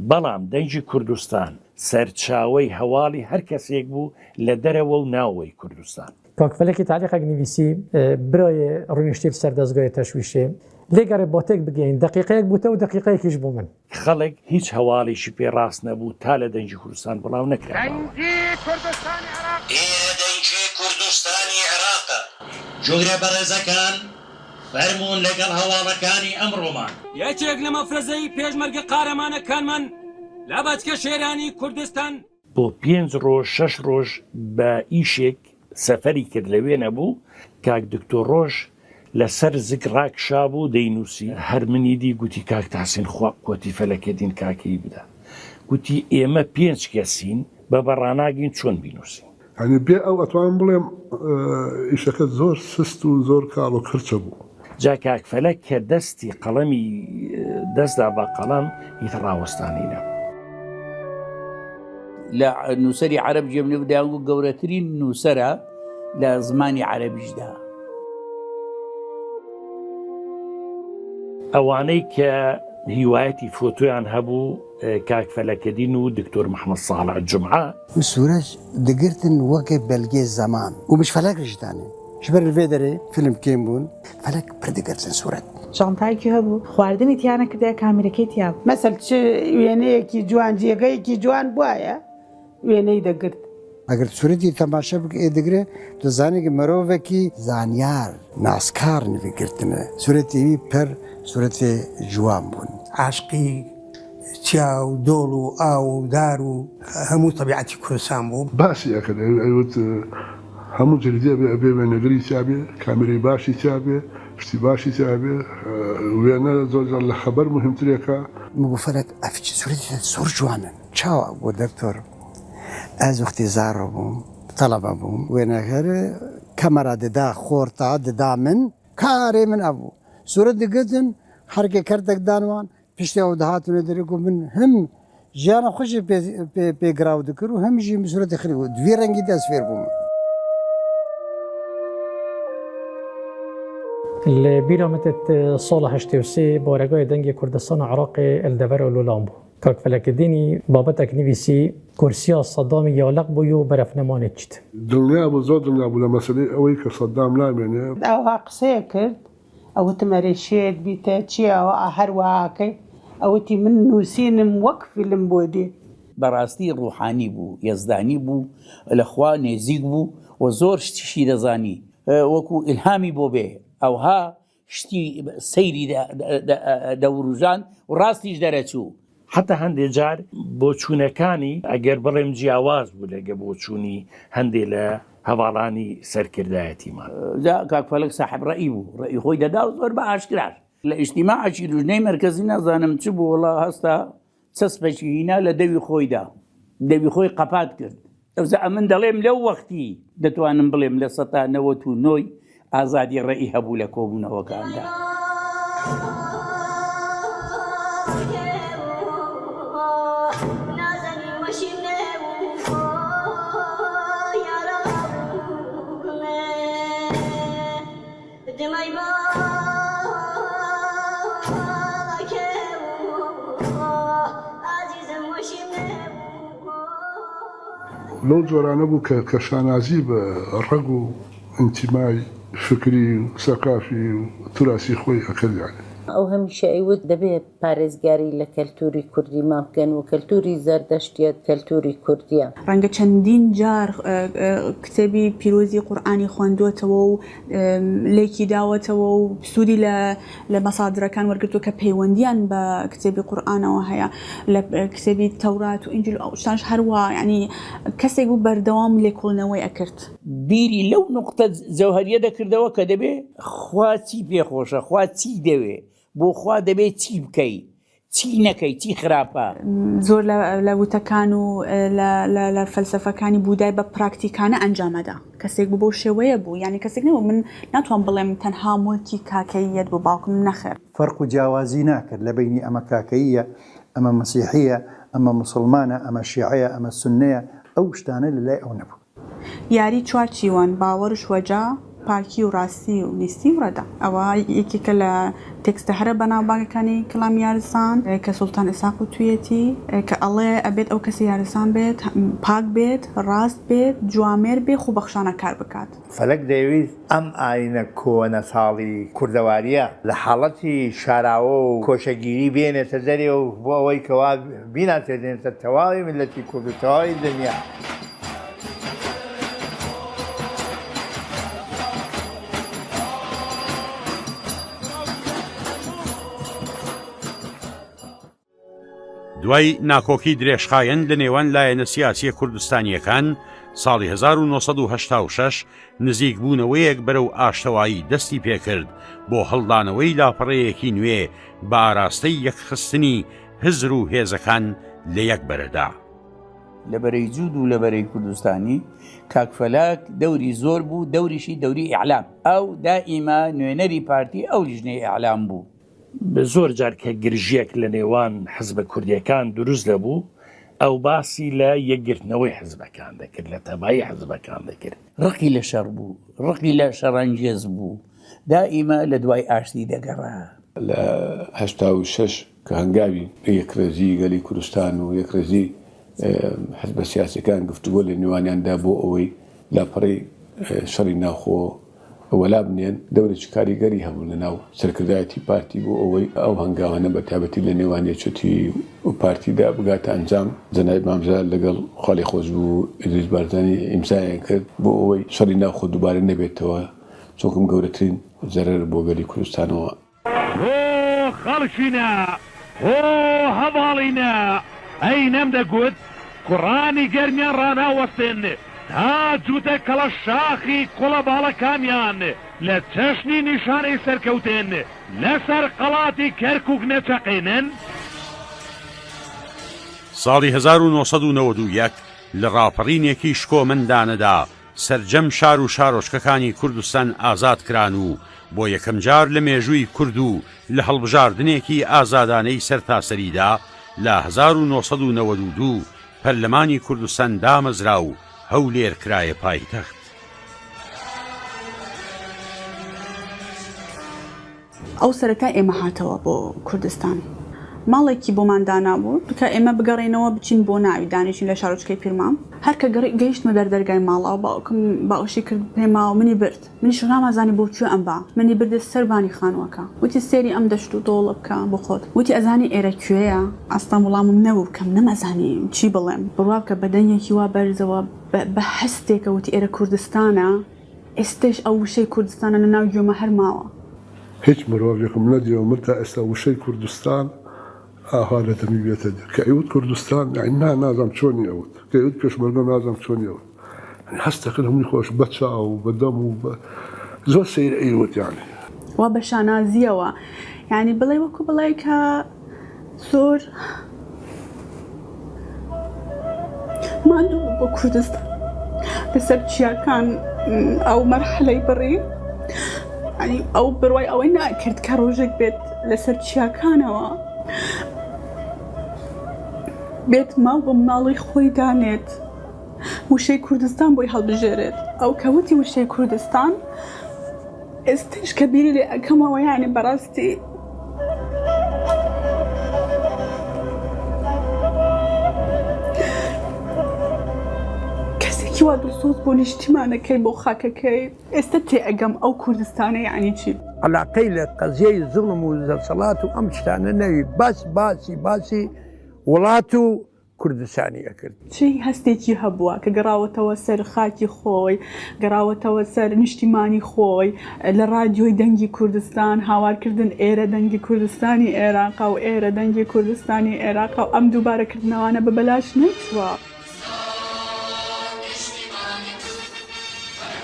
بەڵام دەنگی کوردستان سەرچاوەی هەواڵی هەر کەسێک بوو لە دەرەوە و ناوەوەی کوردستان. کاک فەلەکی تەعلیقێک نویسی برای ڕونیشتی سەر دەزگای تەشویشێ لێ گەڕێ بۆ تێک بگەین دەقیقەیەک بوو تە و دەقیقەیەکیش بۆ من. خەڵک هیچ هەواڵێکی پێ ڕاست نەبوو تا لە دەنگی کوردستان بڵاو نەکراباوە. دەنگی کوردستانی عێراق. ئێرە دەنگی کوردستانی عێراقە. جوگرە بەڕێزەکان فەرموون لەگەڵ هەواڵەکانی ئەمڕۆمان. یەکێک لە مەفرەزەی پێشمەرگە قارەمانەکانمان لە بەچکە شێرانی کوردستان. بۆ پێنج ڕۆژ شەش ڕۆژ بە ئیشێک سەفەری کرد لەوێ نەبوو، کاک دکتۆر ڕۆژ لە سەر زگ ڕاکشابوو دەینووسی، هەر منی دی گوتی کاک تەحسین خوا قوەتی فەلەکەدین کاکەیی بدە، گوتی ئێمە پێنج کەسین بە بەڕاناگین چۆن بینووسین. یانی بێ ئەو ئەتوانم بڵێم ئیشەکە زۆر سست و زۆر کاڵ و کرچە بوو. جا کاک فەلەک کە دەستی قەڵەمی دەست دا بە قەڵەم ئیتر ڕاوەستانی نەبوو. لە نووسەری عەرەب جێم لێ بوو دەیانگوت گەورەترین نووسەرە لە زمانی عەرەبیشدا. ئەوانەی کە. هیوایەتی فۆتۆیان هەبوو کاک فەلەکەدین و دکتۆر محمد ساڵح جومعە. سورەج دگرتن وەکێ بەلگێ زەمان و مش فەلەک ژی دانێن ji ber li vê derê fîlm kêm bûn felek pir digirtin sûret. جانتایەکی هەبوو خواردنی تیا نەکردایە کامیرەکەی تیا بوو. مەسەل چ وێنەیەکی جوان جێگەیەکی جوان بوایە وێنەی دەگرت. ئەگەر سورەتی تەماشا بک ئێ دگرێ دزانێ ک مرۆڤێکی زانیار ناسکار نوی گرتنە سورەتی وی پر سورەتێ جوان بوون. عاشقی چیا و دۆڵ و ئاو و دار و هەموو تەبیعەتی کوردستان بوو. باسی ئەکرد ئەیوت هەموو جریدەیە بێ ئەبێ وێنەگری تیا بێ کامێرەی باشی تیا بێ شتی باشی تیا بێ وێنە زۆر جار لە خەبەر موهیمترێکە. مگو فەلەک ئەف چ سورەتی زۆر جوانن چاوە گو دکتۆر ئەز وەختی زارۆ بووم تەڵەبە بووم وێنەگر کەمەرا ددا خۆرتا ددا من کارێ من ئەبوو سورەت دگرتن هەرکێ کەرتەک دانوان پشتی ئەو دهاتنە دەرێ گو من هەم ژیانە خوشی پێ گراو دکرد و هەم ژی سورەتی خری و دوی ڕەنگی دەست فێر بووم. Li bîra min tê sala 83 baregayê Dengê Kurdistana Iraqê li devera Lolan bû. Kak Felekedînî babetek nivîsî Kursiya Sedamî ya leq bû û berefnemanê çît. دڵنیا بوو زۆر دڵنیا بوو لە مەسەلەی ئەوەی کە سەدام نامێنێ. ئاوها قسەیە کرد ئەوتم ئەرێ شێت بیتە چیە ئەوە هەر وەهاکەی ئەوتی من نوسینم وەک فیلم بۆ دێ. بەڕاستی ڕوحانی بوو، یەزدانی بوو، لە خوا نێزیک بوو و زۆر شتیشی دەزانی، وەکوو ئیلهامی بۆ بێ ئەوها شتی سەیری دەوروژاند و ڕاستیش دەرەچوو. حەتا هەندێ جار بۆچوونەکانی ئەگەر بڵێم جیاواز بوو لەگە بۆچوونی هەندێ لە هەڤاڵانی سەرکردایەتیمان. جا کاک فەلەک ساحێب ڕەئی بوو، ڕەئی خۆی دەدا و زۆر بە ئاشکراش. لە ئیجتیماعێکی لوجنەی مەرکەزی نازانم چ بوو وەڵا هەستا چەسپێکی هینا لە دەوی خۆیدا دەوی خۆی قەپات کرد ئەوجا ئەمن دەڵێم لەو وەختی دەتوانم بڵێم لە سەتا نەوەت و نۆی ئازادی ڕەئی هەبوو لە کۆبوونەوەکاندا. لەو جۆرانە بوو کە کە شانازی بە ڕەگ و ئینتیمای فکری و سەقافی و توراسی خۆی ئەکرد یانی. ئەو هەمیشە ئەیوت دەبێ پارێزگاری لە کەلتوری کوردیمان بکەن و کەلتوری زەردەشتیەت کەلتوری کوردیە. ڕەنگە چەندین جار کتێبی پیرۆزی قورئانی خوێندووەتەوە و لێکی داوەتەوە و سوودی لە لە مەسادرەکان وەرگرتووە کە پەیوەندیان بە کتێبی قورئانەوە هەیە لە کتێبی تەورات و ئینجیل و ئەو شتانەش هەروا یانی کەسێک بوو بەردەوام لێکۆڵینەوەی ئەکرد. بیری لەو نوقتە جەوهەریە دەکردەوە کە دەبێ خوا چی پێ خۆشە، خوا چی دەوێ، بۆ خوا دەبێ چی بکەی، چی نەکەی، چی خراپە. زۆر لە وتەکان و لە فەلسەفەکانی بودای بە پراکتیکانە ئەنجامەدا. کەسێک بوو بەو شێوەیە بوو، یانی کەسێک نەبوو من ناتوانم بڵێم تەنها موڵکی کاکەییەت بوو باوکم، نەخێر. فەرق و جیاوازی ناکرد لە بەینی ئەمە کاکەییە، ئەمە مەسیحییە، ئەمە موسڵمانە، ئەمە شیعەیە، ئەمە سوننەیە، ئەو شتانە لە لای ئەو نەبوو. یاری چوارچیوەن، باوەڕش وەجا، پاکی و ڕاستی و نیستی و ڕەدا. ئەوە یەکێکە لە تێکستە هەرە بەناوبانگەکانی کەلامی یارسان کە سوڵتان ئیسحاق وتوویەتی کە ئەڵێ ئەبێت ئەو کەسە یارسان بێت پاک بێت، ڕاست بێت، جوامێر بێ، خۆبەخشانە کار بکات. فەلەک دەیەویست ئەم ئاینە کۆنە ساڵی کوردەوارییە لە حاڵەتی شاراوە و کۆشەگیری بێنێتە دەرێ و بۆ ئەوەی کەوا بیناسێنێتە تەواوی میللەتی کورد و تەواوی دنیا. دوای ناکۆکی درێژخایەن لە نێوان لایەنە سیاسیە کوردستانییەکان، ساڵی 1986 نزیکبوونەوەیەک بەرەو ئاشتەوایی دەستی پێکرد بۆ هەڵدانەوەی لاپەڕەیەکی نوێ بە ئاراستەی یەکخستنی هزر و هێزەکان لە یەک بەرەدا. لە بەرەی جوود و لە بەرەی کوردستانی کاک فەلاک دەوری زۆر بوو، دەوریشی دەوری ئیعلام، ئەو دائیما نوێنەری پارتی ئەو لیژنەی ئیعلام بوو. زۆر جار کە گرژییەک لە نێوان حزبە کوردییەکان دروست دەبوو، ئەو باسی لە یەکگرتنەوەی حزبەکان دەکرد، لە تەبایی حزبەکان دەکرد. ڕقی لە شەڕ بوو، ڕقی لە شەڕانگێز بوو، دائیما لە دوای ئاشتی دەگەڕا. لە 86. کە هەنگاوی یەکڕێزیی گەلی کوردستان و یەکڕێزیی حزبە سیاسیەکان گفتوگۆ لە نێوانیاندا بۆ ئەوەی لاپەڕەی شەڕی ناوخۆ وەلا بنێن، دەورێکی کاریگەری هەبوو لە ناو سەرکردایەتی پارتی بۆ ئەوەی ئەو هەنگاوانە بە تایبەتی لە نێوان یەکێتی و پارتیدا بگاتە ئەنجام. جەنابی مام جەلال لەگەڵ خوالێخۆشبوو ئیدریس بارزانی ئیمزایان کرد بۆ ئەوەی شەڕی ناوخۆ دووبارە نەبێتەوە، چونکم گەورەترین زەرەر بۆ گەلی کوردستانەوە. هۆ خەڵکینە، هۆ هەڤاڵینە، ئەی نەمدەگوت کوڕانی گەرمیان ڕاناوەستن تا جووتە کەڵە شاخی کوڵە باڵەکانیان لە چەشنی نیشانەی سەرکەوتن لەسەر قەڵاتی کەرکوک نەچەقێنن؟ ساڵی 1991 لە ڕاپەڕینێکی شکۆمەندانەدا سەرجەم شار و شارۆچکەکانی کوردستان ئازاد کران و بۆ یەکەمجار لە مێژووی کورد و لە هەڵبژاردنێکی ئازادانەی سەرتاسەریدا لە 1992 پەرلەمانی کوردستان دامەزرا و هەولێر کرایە پایتەخت. ئەو سەرەتا ئێمە هاتەوە بۆ کوردستان ماڵێکی بۆمان دانابوو کە ئێمە بگەڕێینەوە بچین بۆ ناوی دانیشین لە شارۆچکەی پیرمام هەر کە گەیشتمە بەر دەرگای ماڵەوە باوکم باوەشی کرد پێما و منی برد منیش نامازانی بۆ کوێ ئەمبا منی بردە سەر بانی خانووەکە وتی سێری ئەم دەشت و دۆڵە بکە بۆ خۆت وتی ئەزانی ئێرە کوێیە ئەسڵەن وڵامم نەبوو بکەم نەمەزانی چی بڵێم بڕوا بکە بە دەنگێکی وا بەرزەوە بە هەستێکە وتی ئێرە کوردستانە ئێستەش ئەو وشەی کوردستانە لە ناو گوێما هەر ماوە. هیچ مرۆڤێکم نەدیوە من تا ئێستا وشەی کوردستان ئاوا لە دەمی بێتە دەر کە ئەیوت کوردستان یانی نا نازانم چۆنی ئەوت کە ئەیوت پێشمەرگە نازانم چۆنی ئەوت یانی هەست دەکرد هەمووی خۆش بە چاو و بە دەم و بە زۆر سەیر ئەیوت یانی. وا بە شانازییەوە یانی بڵێ وەکوو بڵێ کە زۆر ماندوو بوو بۆ کوردستان لەسەر چیاکان ئەو مەرحەلەی بڕی یانی ئەو بڕوای ئەوەی ناکرد کە ڕۆژێک بێت لەسەر چیاکانەوە بێت ماڵ بۆ مناڵی خۆی دانێت وشەی کوردستان بۆی هەڵبژێرێت ئەو کە وتی وشەی کوردستان ئێستەش کە بیری لێ ئەکەمەوە یانی بەڕاستی کەسێکی وا دڵسۆز بۆ نیشتیمانەکەی بۆ خاکەکەی ئێستا تێئەگەم ئەو کوردستانە یانی چی. عەلاقەی لە قەزیەی زوڵم و دەسەڵات و ئەم شتانە نەوی بەس باسی باسی وڵات و کوردستانی ئەکرد. چ هەستێکی هەبووە کە گەڕاوەتەوە سەر خاکی خۆی، گەڕاوەتەوە سەر نیشتیمانی خۆی، لە ڕادیۆی دەنگی کوردستان هاوارکردن ئێرە دەنگی کوردستانی ئێراقە و ئێرە دەنگی کوردستانی ئێراقە و ئەم دووبارەکردنەوانە بە بەلاش نەچووە.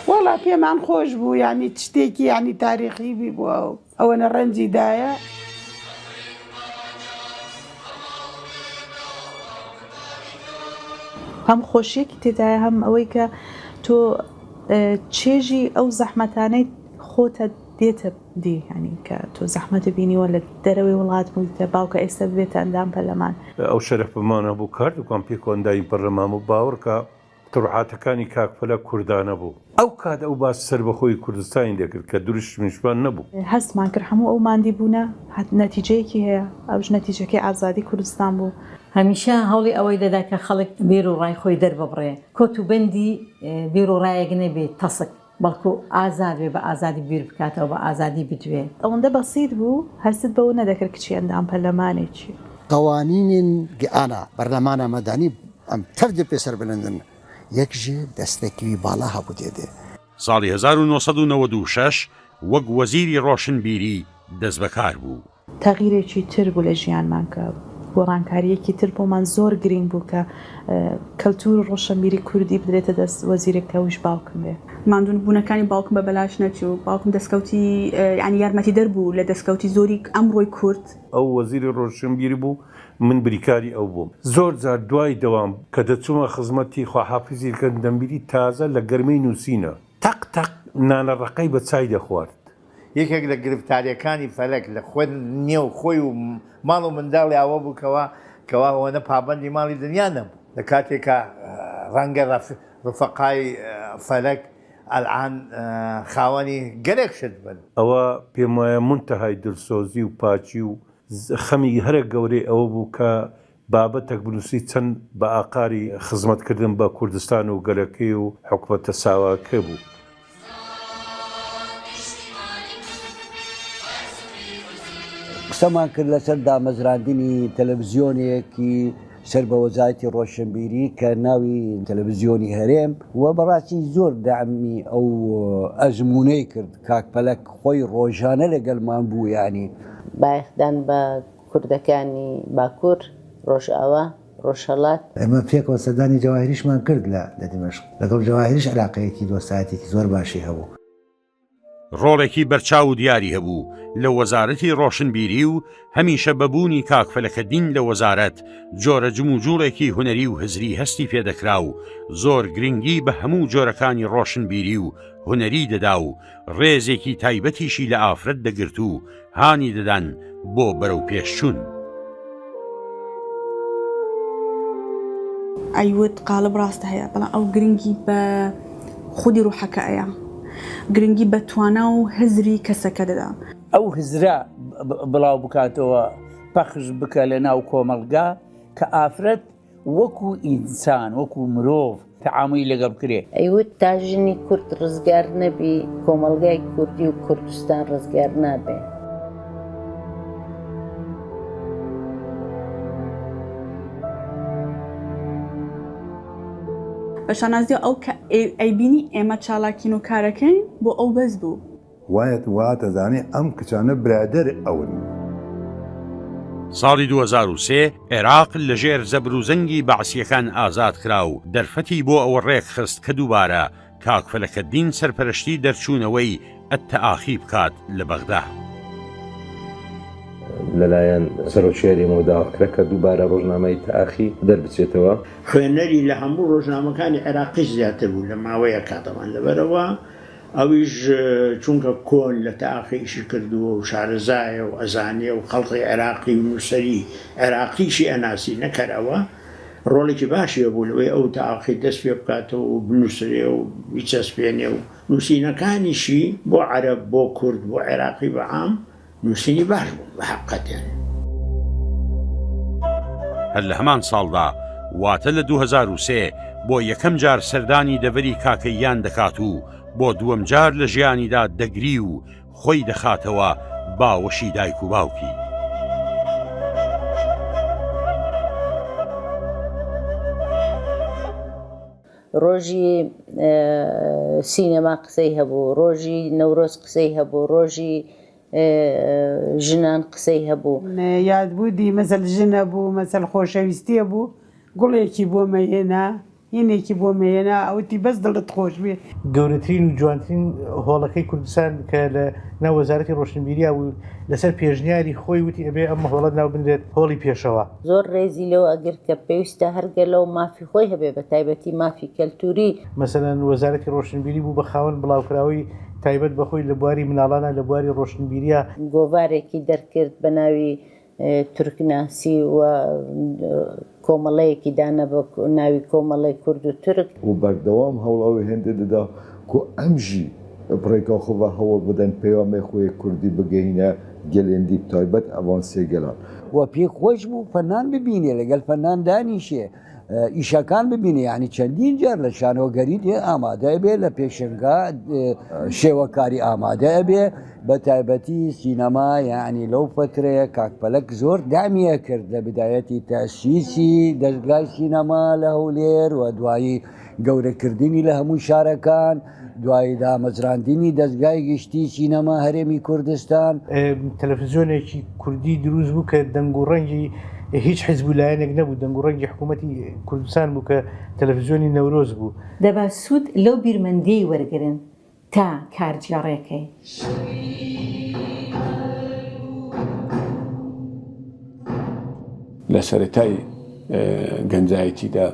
وەڵا پێمان خۆش بوو یانی شتێکی یانی تاریخی بی بووە ئەوەنە ڕەنجی دایە. هەم خۆشیەکی تێدایە هەم ئەوەی کە تۆ چێژی ئەو زەحمەتانەی خۆتە دێتە دی یانی کە تۆ زەحمەتە بینیوە لە دەرەوەی وڵات بوویتە باوکە ئێستا ببێتە ئەندام پەرلەمان. ئەو شەرەفەمان هەبوو کە هەردووکمان پێکەوە ئەندامی پەرلەمان بوو، باوەڕکە تڕوحاتەکانی کاک فەلەک کوردانە بوو. ئەو کات ئەو باسی سەربەخۆیی کوردستانی دەکرد کە دروشمیشمان نەبوو. هەستمان کرد هەموو ئەو ماندی بوونە نەتیجەیەکی هەیە، ئەوش نەتیجەکەی ئازادی کوردستان بوو. هەمیشە هەوڵی ئەوەی دەدا کە خەڵک بیر و ڕای خۆی دەرببڕێ، کۆت و بەندی بیر و ڕایەک نەبێ تەسک، بەڵکو ئازاد بێ، بە ئازادی بیر بکاتەوە، بە ئازادی بدوێ. ئەوەندە بەسیت بوو هەستت بەوە نەدەکرد کچی ئەندام پەرلەمانێکی. قەوانینên giana berlemana medanî em tev dê pê serbilind in. Yek jî destekî wî bala hebû tê dê. ساڵی 1996 وەک وەزیری ڕۆشنبیری دەستبەکار بوو. تەغیرێکی تر بوو لە ژیانمان کە گۆڕانکارییەکی تر بۆمان زۆر گرینگ بوو کە کەلتوور و ڕۆشەنبیری کوردی بدرێتە دەست وەزیرێک کە ئەویش باوکم بێ. ماندوون بوونەکانی باوکم بە بەلاش نەچوو، باوکم دەسکەوتی یانی یارمەتیدەر بوو لە دەسکەوتی زۆری ئەمڕۆی کورد. ئەو وەزیری ڕۆشنبیری بوو، من بریکاری ئەو بووم. زۆر جار دوای دەوام کە دەچوومە خزمەتی خواحافیزی دەکردم، دەمبینی تازە لە گەرمەی نووسینە، تەق تەق نانە ڕەقەی بە چای دەخوارد. یەکێک لە گرفتاریەکانی فەلەک لە خۆ نێو خۆی و ماڵ و منداڵی ئەوە بوو کەوا کەوا ئەوەنە پابەندی ماڵی دنیا نەبوو لە کاتێکا ڕەنگە ڕفەقای فەلەک ئەلعان خاوەنی گەلێک شت بن. ئەوە پێموایە مونتەهای دلسۆزی و پاکی و. خەمی هەرە گەورەی ئەوە بوو کە بابەتەک بنووسی چەند بە ئاقاری خزمەتکردن بە کوردستان و گەلەکەی و حکومەتە ساواکەی بوو. قسەمان کرد لەسەر دامەزراندنی تەلەڤزیۆنێکی سەر بە وەزارەتی ڕۆشنبیری کە ناوی تەلەڤزیۆنی هەرێم و بەڕاستی زۆر دەعمی ئەو ئەزموونەی کرد کاک پەلەک خۆی ڕۆژانە لەگەلمان بوو یانی. بایەخدان بە کوردەکانی باکوور، ڕۆژئاوا، ڕۆژهەڵات. ئێمە پێکەوە سەردانی جەواهیریشمان کرد لە دیمەشق، لەگەڵ جەواهیریش عیلاقەیەکی دۆستایەتیەکی زۆر باشی هەبوو. ڕۆڵێکی بەرچاو و دیاری هەبوو لە وەزارەتی ڕۆشنبیری و هەمیشە بە بوونی کاک فەلەکەدین لە وەزارەت جۆرە جموجوڵێکی هونەری و هزری هەستی پێدەکرا و زۆر گرنگی بە هەموو جۆرەکانی ڕۆشنبیری و هونەری دەدا و ڕێزێکی تایبەتیشی لە ئافرەت دەگرت و هانی دەدان بۆ بەرەوپێشچوون. ئەیوت قاڵب ڕاستە هەیە بەڵام ئەو گرنگی بە خودی ڕوحەکە ئەیا گرنگی بە توانا و هزری کەسەکە دەدا. ئەو هزرە بڵاو بکاتەوە پەخش بکە لە ناو کۆمەڵگا کە ئافرەت وەکو ئینسان وەکو مرۆڤ تەعامولی لەگەڵ بکرێ. ئەیوت تا ژنی کورد ڕزگار نەبی کۆمەڵگای کوردی و کوردستان ڕزگار نابێ. بە شانازیەوە ئەو کە ئەیبینی ئێمە چالاکین و کارەکەین بۆ ئەو بەس بوو. وایەت واتەزانی ئەم کچانە برادەر ئەون. ساڵی 2003 عێراق لە ژێر زەبروزەنگی بەعسییەکان ئازاد کرا و دەرفەتی بۆ ئەوە ڕێکخست کە دووبارە کاک فەلەکەدین سەرپەرشتی دەرچوونەوەی التآخی بکات لە بەغدا. لەلایەن سەرۆکی هەرێمەوە داوا کرا کە دووبارە ڕۆژنامەی تەئاخی دەربچێتەوە. خوێنەری لە هەموو ڕۆژنامەکانی عێراقیش زیاتر بوو لە ماوەیەکا تەبعەن لەبەرئەوە ئەویش چونکە کۆن لە تەئاخی ئیشی کردووە و شارەزایە و ئەزانێ و خەڵقی عێراقی و نووسەری عێراقیشی ئەناسی نەک هەر ئەوە ڕۆڵێکی باشی هەبوو لەوەی ئەو تەئاخی دەست پێ بکاتەوە و بنووسرێ و بیچەسپێنێ و نووسینەکانیشی بۆ عەرەب، بۆ کورد، بۆ عێراقی بە عام نووسینی باش بوون بە حەققەتێن. هەر لە هەمان ساڵدا واتە لە 2003 بۆ یەکەم جار سەردانی دەڤەری کاکەییان دەکات و بۆ دووەم جار لە ژیانیدا دەگری و خۆی دەخاتەوە باوەشی دایک و باوکی. ڕۆژی سینەما قسەی هەبوو، ڕۆژی نەورۆز قسەی هەبوو، ڕۆژی ژنان قسەی هەبوو. یادبوودی مەسەل ژنە بوو، مەسەل خۆشەویستیە بوو، گوڵێکی بۆ مەهێنا، هینێکی بۆ مەهێنا، ئەوتی بەس دڵت خۆش بێ. گەورەترین و جوانترین هۆڵەکەی کوردستان کە لە ناو وەزارەتی ڕۆشنبیریا بوو، لەسەر پێشنیاری خۆی وتی ئەبێ ئەم هۆڵە ناو بنرێت هۆڵی پێشەوا. زۆر ڕێزی لەوە ئەگرت کە پێویستە هەر گەلەو مافی خۆی هەبێ بە تایبەتی مافی کەلتوری. مەسەلەن وەزارەتی ڕۆشنبیری بوو بە خاوەن بڵاوکراوەی تایبەت بە خۆی لە بواری مناڵانا لە بواری ڕۆشنبیریا. گۆڤارێکی دەرکرد بە ناوی تورکناسی و کۆمەڵەیەکی دانا بە ناوی کۆمەڵەی کورد و تورک. و بەردەوام هەوڵ ئەوێ هێندە دەدا کو ئەم ژی بڕێگا خۆ ڤە هەوڵ بدەن پەیامێ خۆێ کوردی بگەهینە گەلێن دی بتایبەت ئەڤان سێ گەلان. و پێی خۆش بوو فەنان ببینێ لەگەل فەنان دانیشێ ئیشەکان ببینێ یانی چەندین جار لە شانۆگەری دێ ئامادە ئەبێ لە پێشنگا شێوەکاری ئامادە ئەبێ بە تایبەتی سینەما یعنی لەو فترەیە کاک پەلەک زۆر دامیە کرد لە بدایەتی تەسیسی دەستگای سینەما لە هەولێر و دوایی گەورەکردنی لە هەموو شارەکان دوای دامەزراندنی دەزگای گشتی سینەما هەرێمی کوردستان. تەلەفزیۆنێکی کوردی دروست بوو کە دەنگ و ڕەنگی هیچ حیزب و لایەنێک نەبوو، دەنگ و ڕەنگی حکوومەتی کوردستان بوو کە تەلەفزیۆنی نەورۆز بوو. دەبا سوود لەو بیرمەندیەی وەرگرن تا کارگێڕێکەی. لە سەرەتای گەنجایەتیدا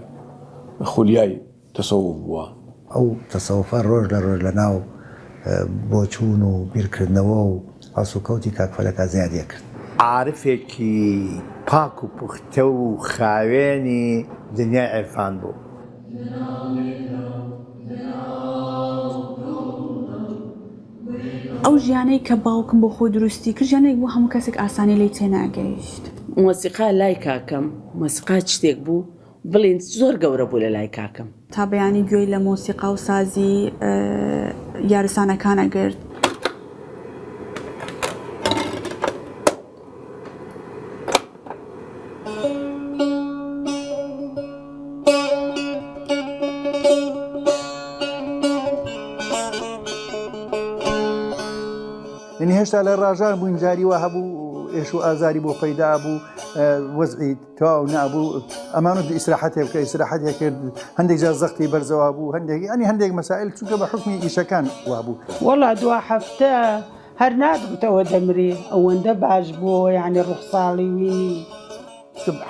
خولیای تەسەوف بووە. ئەو تەسەوفە ڕۆژ لە ڕۆژ لە ناو بۆچوون و بیرکردنەوە و هەڵسوکەوتی کاک فەلەکا زیادی ئەکرد. عارفێکی پاک و پوختە و خاوێنی دنیای عیرفان بوو. ئەو ژیانەی کە باوکم بۆ خۆی دروستی کرد ژیانێک بوو هەموو کەسێک ئاسانی لێی تێناگەیشت. مۆسیقا لای کاکەم مۆسیقا شتێک بوو بڵێن زۆر گەورە بوو لە لای کاکەم. تا بەیانی گوێی لە مۆسیقا و سازی یارسانەکان ئەگرت. یعنی هێشتا لە ڕاژان بووین جاری وا هەبوو ئێش و ئازاری بۆ پەیدا بوو وەزعی تەواو نابوو ئەمانوت ئیسراحەتێ بکە ئیسراحەتێ کرد هەندێک جار زەختی بەرزەوە بوو هەندێک ینی هەندێک مەسائل چونکە بە حکمی ئیشەکان وابوو. وەڵا دوا هەفتە هەر ناتگوتەوە دەمرێ ئەوەندە باش بووەوە یانی ڕوخساڵی وینی.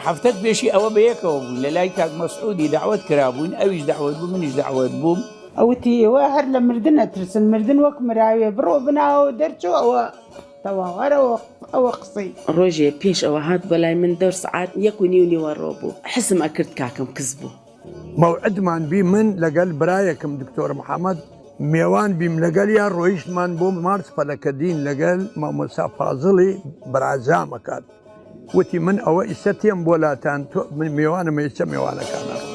هەفتەک پێشی ئەوە بەیەکەوە بووین لە لای کاک مەسعودی دەعوەت کرابووین ئەویش دەعوەت بوو منیش دەعوەت بووم. ئەوتی ئێوە هەر لە مردن ئەترسن مردن وەک مراوێ بڕۆ بناوە دەرچۆ ئەوە تەواو هەر ئەوە قسەی. ڕۆژێ پێش ئەوە هات بۆ لای من دەور سەعات یەک و نیو نیوەڕۆ بوو حسم ئەکرد کاکەم کز بوو. مەوعدمان بی من لەگەل برایەکم دکتۆر محمد مێوان بیم لەگەلیا ڕۆیشتمان بۆ مارس فەلەکەدین لەگەل مامۆستا فازڵی برازام ئەکات وتی من ئەوە ئیسە تێم بۆ لاتان تۆ من مێوانم ئیسە مێوانەکان ئەڕۆن.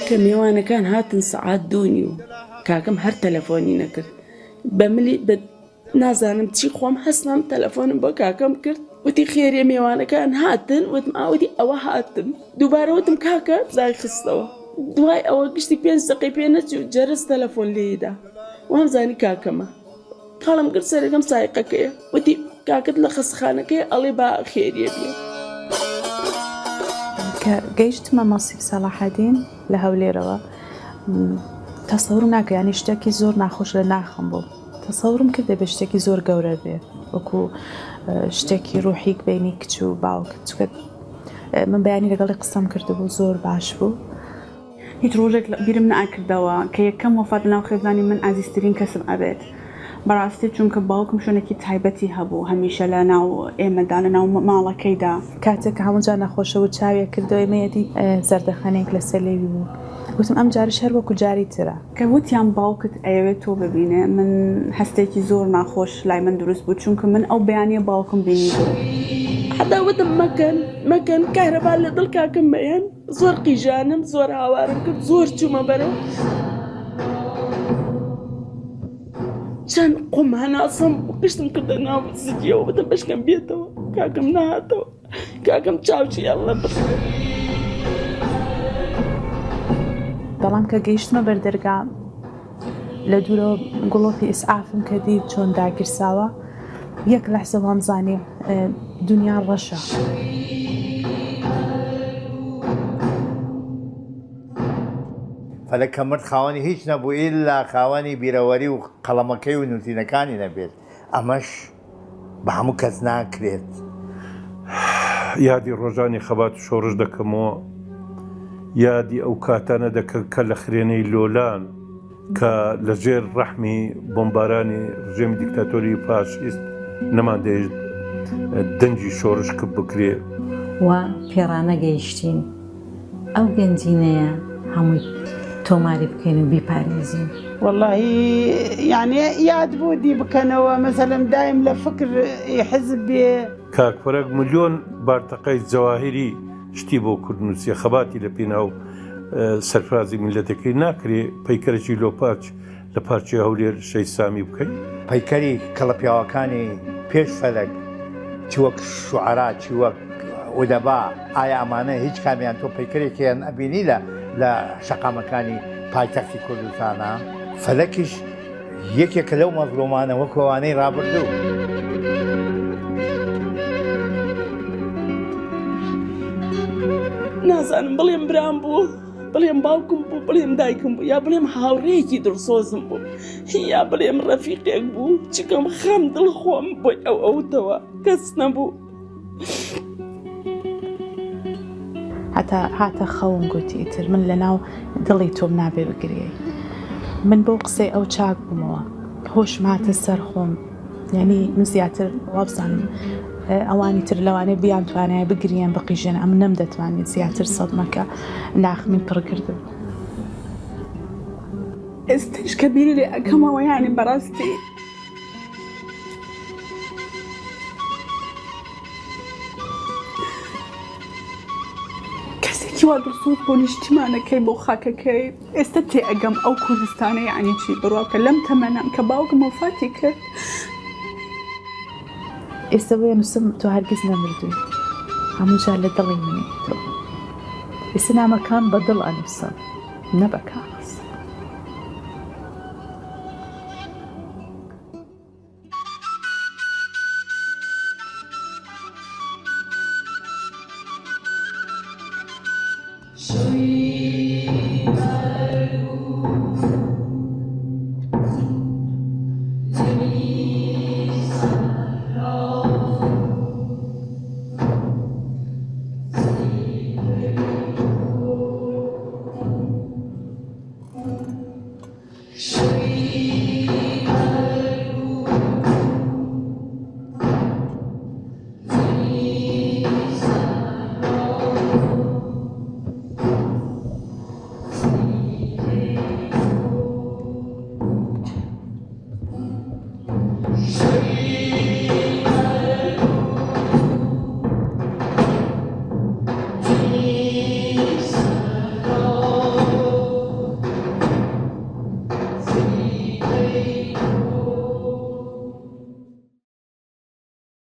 کە مێوانەکان هاتن سەعات دوو نیو کاکەم هەر تەلەفۆنی نەکرد بە ملی بە نازانم چی خۆم هەستام تەلەفۆنم بۆ کاکەم کرد وتی خێرێ مێوانەکان هاتن وتم ئا وتی ئەوە هاتن دووبارە وتم کاکە دایخستەوە دوای ئەوە گشتی پێنج دەقەی پێ نەچوو جەرس تەلەفۆن لێیدا وامزانی کاکەمە کاڵم کرد سەرەکەم سایقەکەیە وتی کاکت لە خەستخانەکەیە ئەڵێ با خێریە بێ. کە گەیشتمە مەسیف سەڵاحەدین لە هەولێرەوە تەسەورم ناکە ینی شتێکی زۆر ناخۆش لە ناخم بوو تەسەورم کرد دەبێت شتێکی زۆر گەورە بێ وەکو شتێکی ڕوحیک بینی کچ و باوک چکە من بەیانی لەگەڵی قسەم کردبوو زۆر باش بوو. هیچ ڕۆژێک بیرم نەئەکردەوە کە یەکەم وەفات لەناو خێزانی من ئازیزترین کەسم ئەبێت بەڕاستی چونکە باوکم شوێنێکی تایبەتی هەبوو هەمیشە لەناو ئێمەدا لەناو ماڵەکەیدا. کاتێک کە هەموو جار نەخۆشە و چاوێک کردەوە ئێمە یەدی زەردەخەنەیەک لەسەر لێوی بوو گوتم ئەم جارەش هەر وەکو جاری ترە. کە وتیان باوکت ئەیەوێت تۆ ببینێ من هەستێکی زۆر ناخۆش لای من دروست بوو چونکە من ئەو بەیانیە باوکم بینیبوو. حەتا وتم مەکەن مەکەن کەهرەبا لە دڵ کاکەم مەیەن. زۆر قیژانم زۆر هاوارم کرد زۆر چوومە بەرەو چەند قوم هەناسەم گشتم کردە ناو زگیەوە بتم بەشکەم بێتەوە کاکەم نەهاتەوە کاکەم چاوچی ئەڵە بڕی. بەڵام کە گەیشتمە بەر دەرگا لە دوورەوە گوڵۆپی ئیسعافم کە دیت چۆن داگیرساوە یەک لەحزە وامزانی دنیا ڕەشە. فەلەک کە مرد خاوەنی هیچ نەبوو ئیلا خاوەنی بیرەوەری و قەڵەمەکەی و نووسینەکانی نەبێت، ئەمەش بە هەموو کەس ناکرێت. یادی ڕۆژانی خەبات و شۆڕش دەکەمەوە، یادی ئەو کاتانە دەکەم کە لە خرێنەی لۆلان کە لە ژێر ڕەحمی بۆمبارانی ڕژێمی دیکتاتۆری فاشیست نەماندەهێشت دەنگی شۆڕش کپ بکرێ. و پێڕانەگەیشتین ئەو گەنجینەیە هەمووی تۆماری بکەین و بیپارێزین. وەڵاهی یانی یاد بوو دی بکەنەوە مەسەلەن دایم لە فکر ی حزب بێ. کاک فەرەگ ملیۆن بارتەقای جەواهیری شتی بۆ کورد نووسیە خەباتی لە پیناو سەرفرازی میللەتەکەی ناکرێ پەیکەرەکی لۆپاچ لە پارکی هەولێر شەهید سامی بکەی؟ پەیکەری کەڵە پیاوەکانی پێش فەلەک چ وەک شوعەرا چ وەک ئودەبا ئایا ئەمانە هیچ کامیان تۆ پەیکەرێکیان ئەبینی لە لە شەقامەکانی پایتەختی کوردستانا؟ فەلەکیش یەکێکە لەو مەزڵومانە وەکو ئەوانەی ڕابردوو. نازانم بڵێم برام بوو بڵێم باوکم بوو بڵێم دایکم بوو یا بڵێم هاوڕێیەکی دڵسۆزم بوو یا بڵێم ڕەفیقێک بوو چکم خەم دڵ خۆم بۆی ئەو ئەوتەوە کەس نەبوو. هەتا هاتە خەوم گوتی ئیتر من لەناو دڵی تۆم نابێ بگریێی من بەو قسەی ئەو چاک بوومەوە هۆشم هاتە سەر خۆم یعنی من زیاتر وابزانم ئەوانی تر لەوانەیە بیانتوانایە بگریێن بقیژێن ئەم نەمدەتوانی زیاتر سەدمەکە ناخمی پڕ کردبوو. ئێستەش کە بیری لێ ئەکەمەوە یانی بەڕاستی کەسێکی وا دڵسۆز بۆ نیشتیمانەکەی بۆ خاکەکەی ئێستا تێئەگەم ئەو کوردستانە یعنی چی بڕوا بکە لەم تەمەنەم کە باوکم وەفاتی کرد ئێستا بۆیە نووسم تۆ هەرگیز نەمردووی هەموو جار لە دڵی منی تۆ ئێستا نامەکان بە دڵ ئەنووسم نە بە کاغەز.